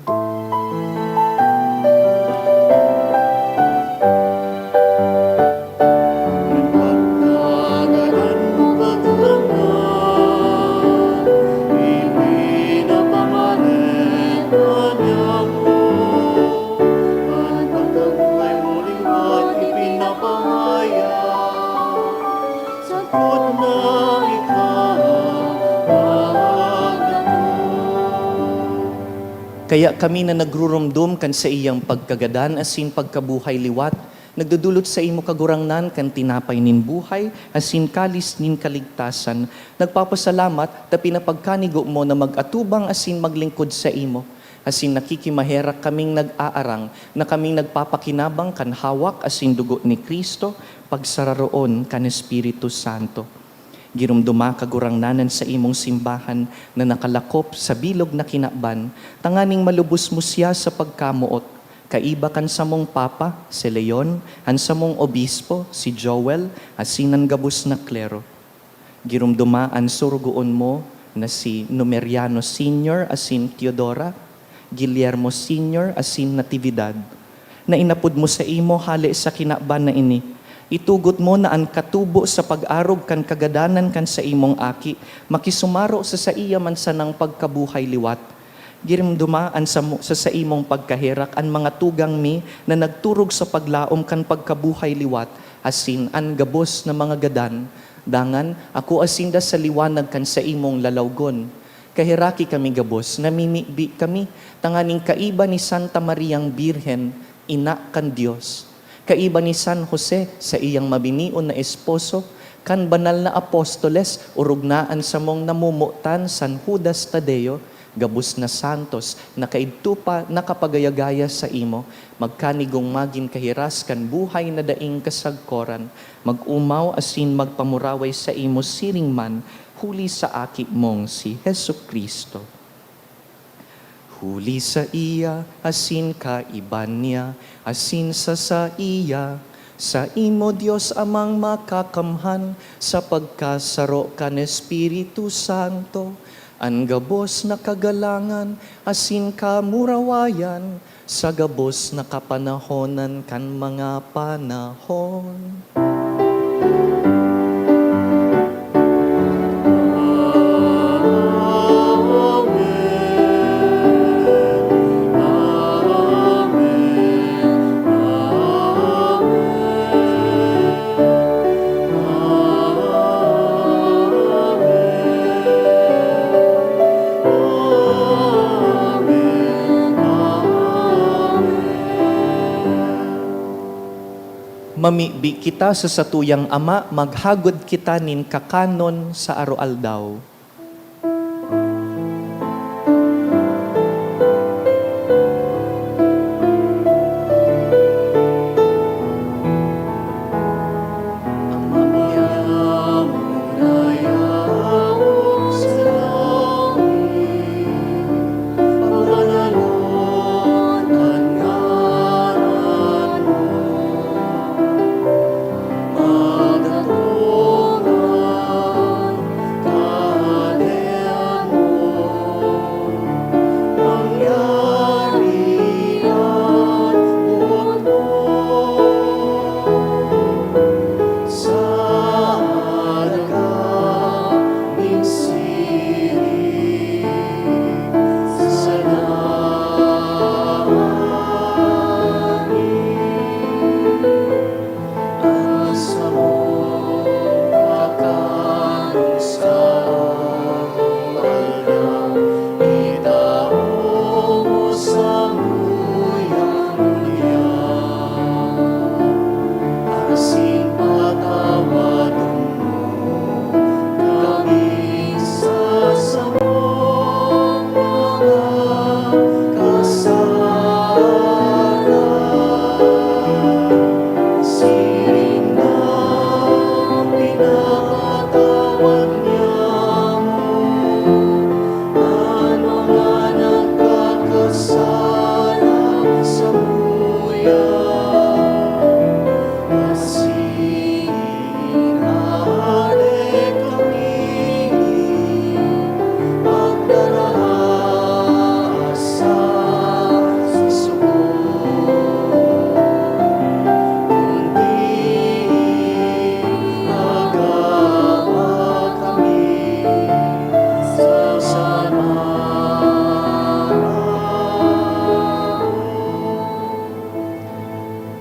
Kaya kami na nagruromdom kan saiyang pagkagadan asin pagkabuhay liwat, Nagdodolot saimo, Kagurangnan, kan tinapay nin buhay asin kalis nin kaligtasan. Nagpapasalamat ta pinapagkanigo mo na mag-atubang asin maglingkod saimo. Asin nakikimaherak kaming nag-aarang na kaming nagpapakinabang kan hawak asin dugo ni Cristo, pagsararoon kan Espiritu Santo. Giromdoma, Kagurangnan, an saimong simbahan na nakalakop sa bilog na kinaban, tanganing malubos mo siya sa pagkamoot, kaiba kan samong Papa, si Leon, an samong Obispo, si Joel, asin an gabos na klero. Giromdoma an sorogoon mo na si Numeriano Senior asin Teodora, Guillermo Senior asin Natividad, na inapod mo saimo hale sa kinaban na ini. Itugot mo na an katubo sa pag-arog kan kagadanan kan saimong Aki makisumaro sa saiya man sanang pagkabuhay liwat. Giromdoma an samo-, sa saimong pagkaherak an mga tugang mi na nagturog sa paglaom kan pagkabuhay liwat asin an gabos na mga gadan. Dangan, akoa sinda sa liwanag kan saimong lalawgon. Kaheraki kami gabos, namimibi kami tanganing kaiba ni Santa Mariang Birhen, Ina kan Dios, kaiba ni San Jose, saiyang mabinion na esposo, kan banal na apostoles, orog na an samong namomotan, San Judas Tadeo, gabos na santos na kaidto pa nakapagayagaya saimo, magkanigong magin kahiras kan buhay na daing kasagkoran, mag-omaw asin magpamuraway saimo siring man, huli sa Aki mong si Jesu-Cristo. Huli saiya, asin kaiba niya, asin sa saiya, saimo, Dios Amang Makakamhan, sa pagkasaro kan Espiritu Santo, an gabos na kagalangan asin kamurawayan sa gabos na kapanahonan kan mga panahon. Mamibi kita sa satuyang Ama, maghagod kita nin kakanon sa aroaldaw.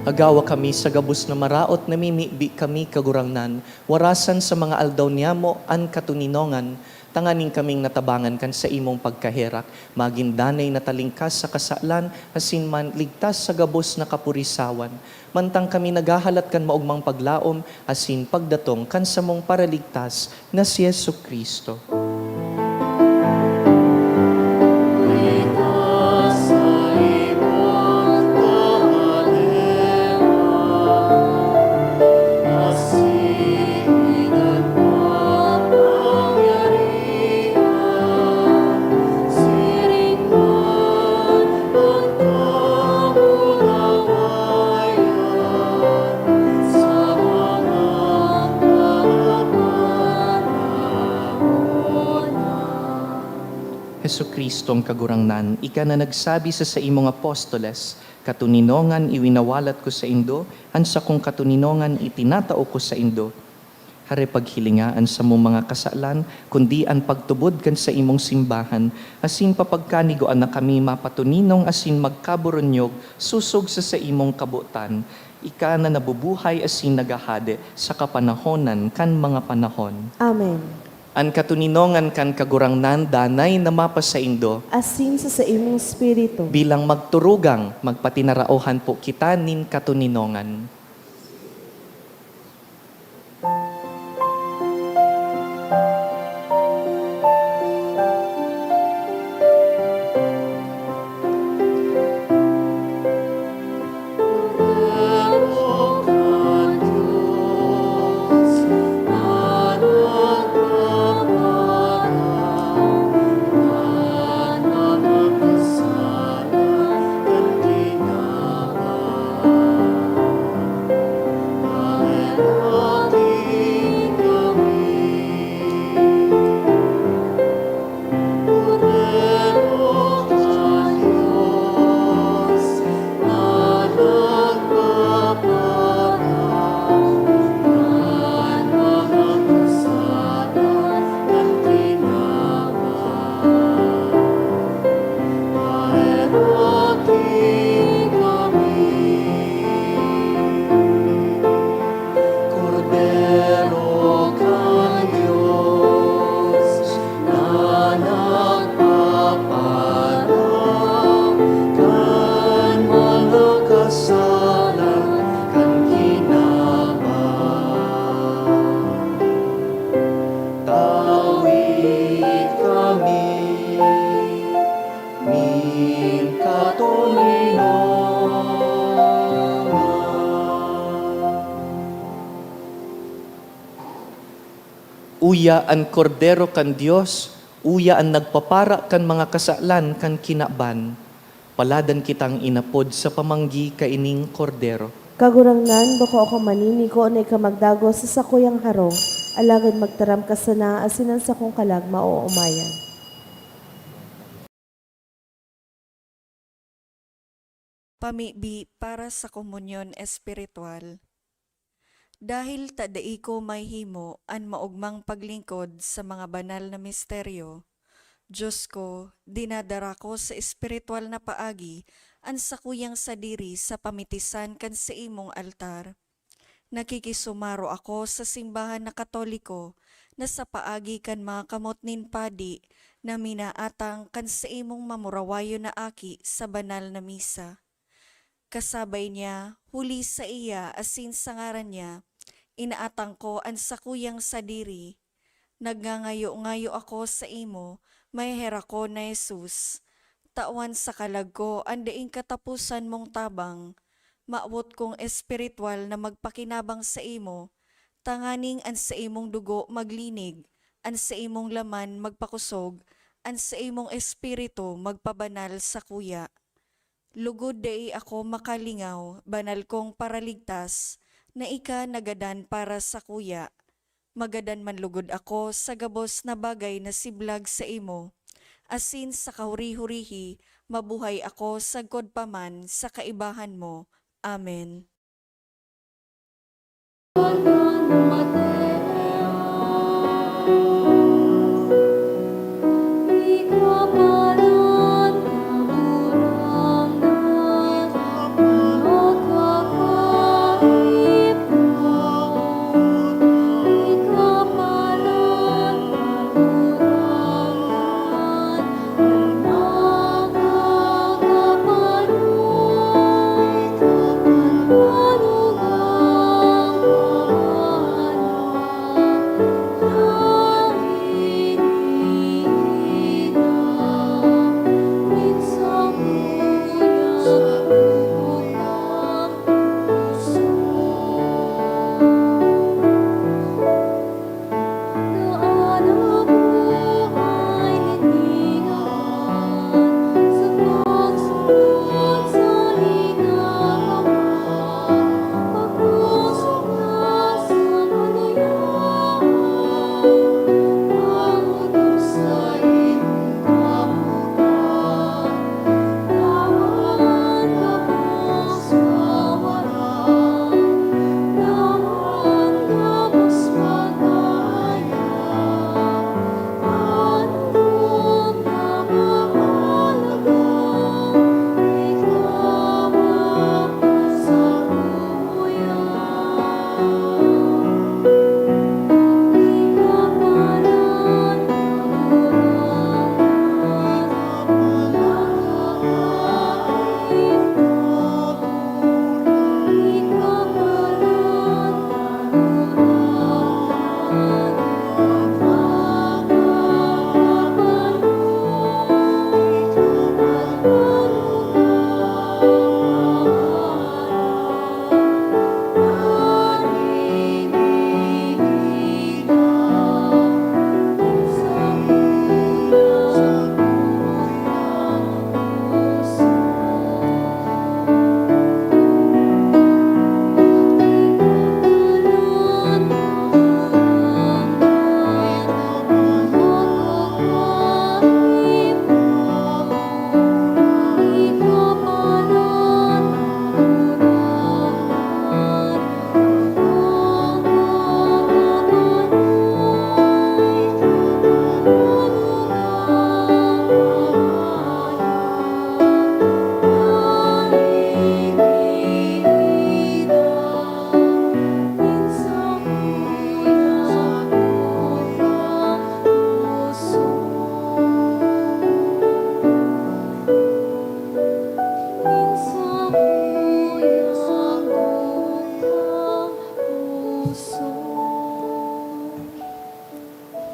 Agawa kami sa gabos na maraot, namimibi kami, Kagurangnan, warasan sa mga aldaw niyamo an katoninongan, Tanganing kaming natabangan kan saimong pagkaherak, magin danay na talingkas sa kasalan, asin man ligtas sa gabos na kapurisawan. Mantang kami naghahalat kan maogmang paglaom asin pagdatong kan samong Paraligtas na si Jesu-Cristo. Jesu-Cristong Kagurangnan, ika na nagsabi sa saimong apostoles, "Katoninongan iwinawalat ko saindo, an sakong katoninongan itinatao ko saindo." Hare paghilinga an samong mga kasalan, kundi an pagtubod kan saimong simbahan, asin papagkanigoan na kami mapatoninong asin magkaburunyog sosog sa saimong kabotan, ika na nabubuhay asin naghahade sa kapanahonan kan mga panahon. Amen. An katoninongan kan Kagurangnan danay na mapasaindo. Asin sa saimong espiritu. Bilang magturugang, magpatinaraohan po kita nin katoninongan. Kordero kan Dios na nagpapalang kan mga kasalan kan kinaban. Tawi kami nin katoninongan. Uya an Kordero kan Dios, uya an nagpapara kan mga kasalan kan kinaban. Paladan kitang inapod sa pamanggi kaining Kordero. Kagurangnan, bako ako maninigo na ika magdagos sa sakuyang harong, alagad magtaram ka sana asin an sakong kalag maoomayan. Pamibi para sa komunyon espiritual. Dahil ta dai ko mahihimo an maogmang paglingkod sa mga banal na misteryo, Dios ko, dinadara ko sa espiritual na paagi an sakuyang sadiri sa pamitisan kan saimong altar. Nakikisumaro ako sa simbahan na Katoliko na sa paagi kan mga kamot nin padi na minaatang kan saimong mamurawayon na aki sa banal na misa. Kasabay niya, huli saiya asin sa ngaran niya, inaatang ko an sakuyang sadiri. Nagngangayo-ngayo ako saimo, maheherak ko na Jesus. Tawan sa kalag ko an daing kataposan mong tabang. Mawot kong espiritual na magpakinabang saimo, tanganing an saimong dugo maglinig, an saimong laman magpakosog, an saimong espiritu magpabanal sakuya. Lugod dai ako makalingaw, banal kong Paraligtas, na ika nagadan para sakuya. Magadan man lugod ako sa gabos na bagay na siblag saimo, asin sa kahuri-hurihi mabuhay ako sagkod pa man sa kaibahan mo. Amen.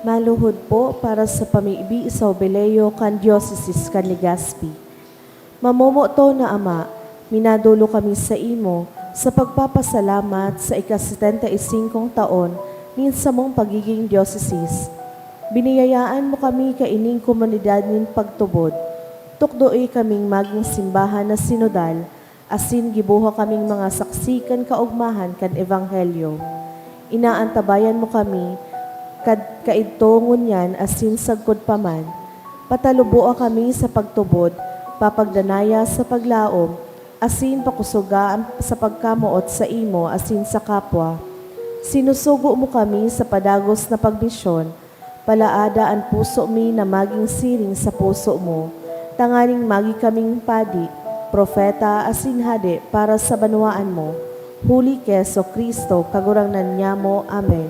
Maluhod po para sa pamibi sa Jubileo kan Dioceses kan Legazpi. Mamomoton na Ama, minadulo kami saimo sa pagpapasalamat sa ika-setenta y singkong taon nin samong pagiging dioceses. Biniyayaan mo kami kaining komunidad nin pagtubod. Tukdoe kaming magin simbahan na sinodal, asin giboha kaming mga saksi kan kaogmahan kan Ebanghelyo. Inaantabayan mo kami, kad-, kaidto, ngunyan, asin sagkod pa man. Pataluboa kami sa pagtubod, papagdanaya sa paglaom, asin pakusoga an, sa pagkamoot saimo asin sa kapwa. Sinusugo mo kami sa padagos na pagmisyon, palaada an puso mi na magin siring sa puso mo, tanganing magi kaming padi, propeta, asin hade para sa banwaan mo, huli ki Jesu-Cristo, Kagurangnan nyamo. Amen.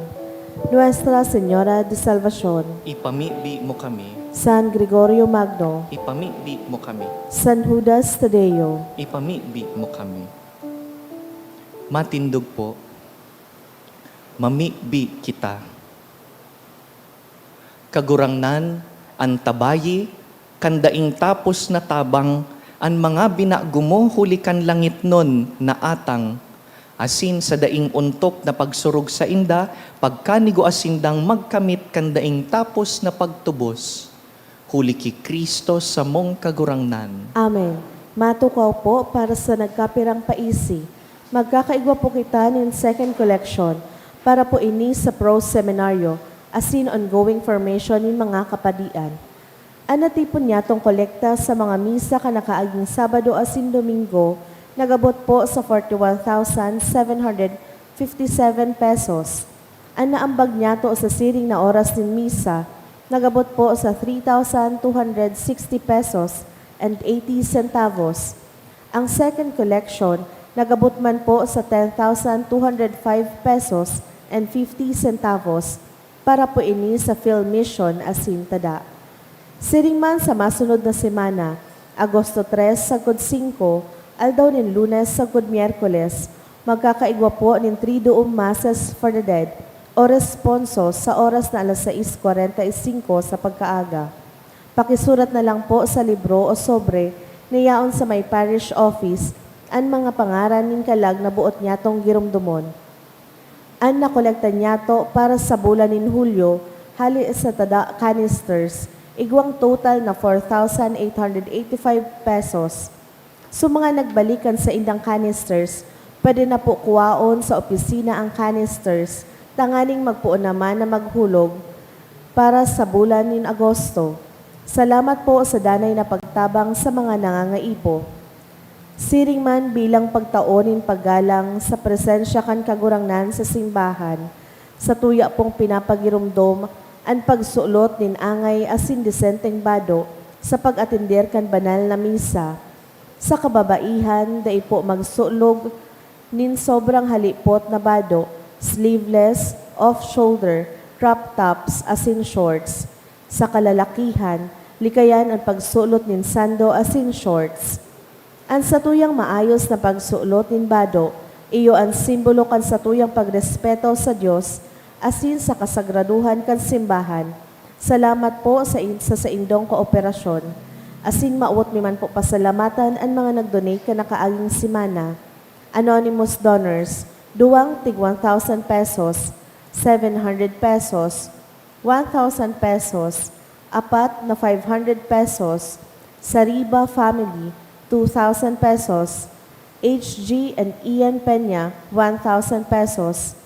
Nuestra Señora de Salvacion. Ipamibi mo kami. San Gregorio Magno. Ipamibi mo kami. San Judas Tadeo. Ipamibi mo kami. Matindog po. Mamibi kita. Kagurangnan, antabayi kan daing tapos na tabang an mga binago mo huli kan langitnon na atang, asin sa daing ontok na pagsurog sainda, pagkanigua sindang magkamit kan daing tapos na pagtubos. Huli ki Cristo samong Kagurangnan. Amen. Matukaw po para sa nagkapirang paisi. Magkakaigwa po kita nin second collection para po ini sa Pro Seminaryo asin ongoing formation nin mga kapadian. An natipon nyatong kolekta sa mga misa kan nakaaging Sabado asin Domingo nag-abot po sa forty-one thousand seven hundred fifty-seven pesos. An naambag nyato sa siring na oras nin misa nag-abot po sa three thousand two hundred sixty pesos and eighty centavos. Ang second collection nag-abot man po sa ten thousand two hundred five pesos and fifty centavos para po ini sa Phil Mission asin tada. Siring man sa masunod na semana, Agosto tres sagkod singko, aldaw nin Lunes sagkod Miyerkules, magkakaigwa po nin Triduum Masses for the Dead o Responso sa oras na alas sais kwarenta y singko sa pagkaaga. Pakisurat na lang po sa libro o sobre na yaon sa may parish office an mga pangaran nin kalag na boot nyatong giromdomon. An nakolekta nyato para sa bulan nin Hulyo hale sa tada canisters, igwang total na four thousand eight hundred eighty-five pesos. Sa mga nagbalik kan saindang canisters, pwede na po kuwaon sa opisina ang canisters tanganing magpoon naman na maghulog para sa bulan nin Agosto. Salamat po sa danay na pagtabang sa mga nangangaipo. Siring man bilang pagtao nin paggalang sa presensya kan Kagurangnan sa simbahan, satuya pong pinapagiromdom an pagsulot nin angay asin desenteng bado sa pag-atender kan banal na misa. Sa kababaihan, dai po magsulog nin sobrang halipot na bado, sleeveless, off-shoulder, crop tops, asin shorts. Sa kalalakihan, likayan an pagsulot nin sando asin shorts. An satuyang maayos na pagsulot nin bado, iyo an simbolo kan satuyang pagrespeto sa Dios asin sa kasagradohan kan simbahan. Salamat po sa in-, sa saindong kooperasyon. Asin mawot mi man po pasalamatan an mga nag-donate kan nakaaging semana. Anonymous donors, duwang tig one thousand pesos, seven hundred pesos, one thousand pesos, apat na five hundred pesos, Sariba family, two thousand pesos, H G and Ian Peña, one thousand pesos,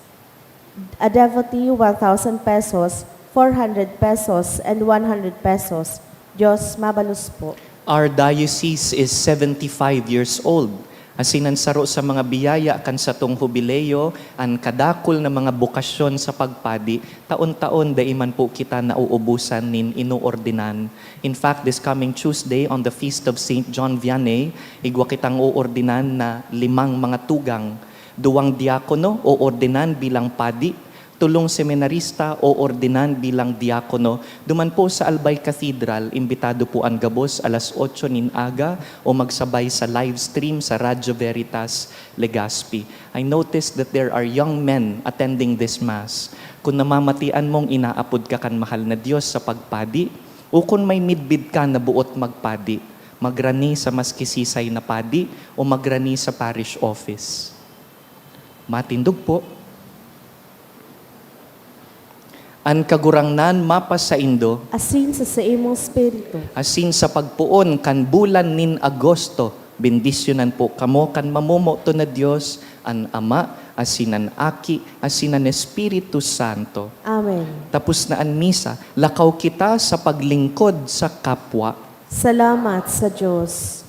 a devotee, one thousand pesos, four hundred pesos, and one hundred pesos. Diyos mabalos po. Our diocese is seventy-five years old. Asin an saro sa mga biyaya kan satong hubileo, an kadakul na mga bokasyon sa pagpadi. Taon-taon, dai man po kita nauubusan nin inoordinan. In fact, this coming Tuesday, on the feast of Saint John Vianney, igwa kitang oordinan na limang mga tugang, duwang diakono oordinan bilang padi, tulong seminarista o ordinan bilang diakono, duman po sa Albay Cathedral, imbitado po an gabos alas otso nin aga o magsabay sa live stream sa Radyo Veritas Legazpi. I noticed that there are young men attending this mass. Kung namamatian mong inaapod ka kan mahal na Dios sa pagpadi, o kun may midbid ka na buot magpadi, magrani sa mas kisisay na padi o magrani sa parish office. Matindog po. An Kagurangnan mapasaindo. Asin sa saimong espiritu. Asin sa pagpoon kan bulan nin Agosto, bendisyonan po kamo kan mamomoton na Dios, an Ama, asin an Aki, asin an Espiritu Santo. Amen. Tapos na an misa, lakaw kita sa paglingkod sa kapwa. Salamat sa Dios.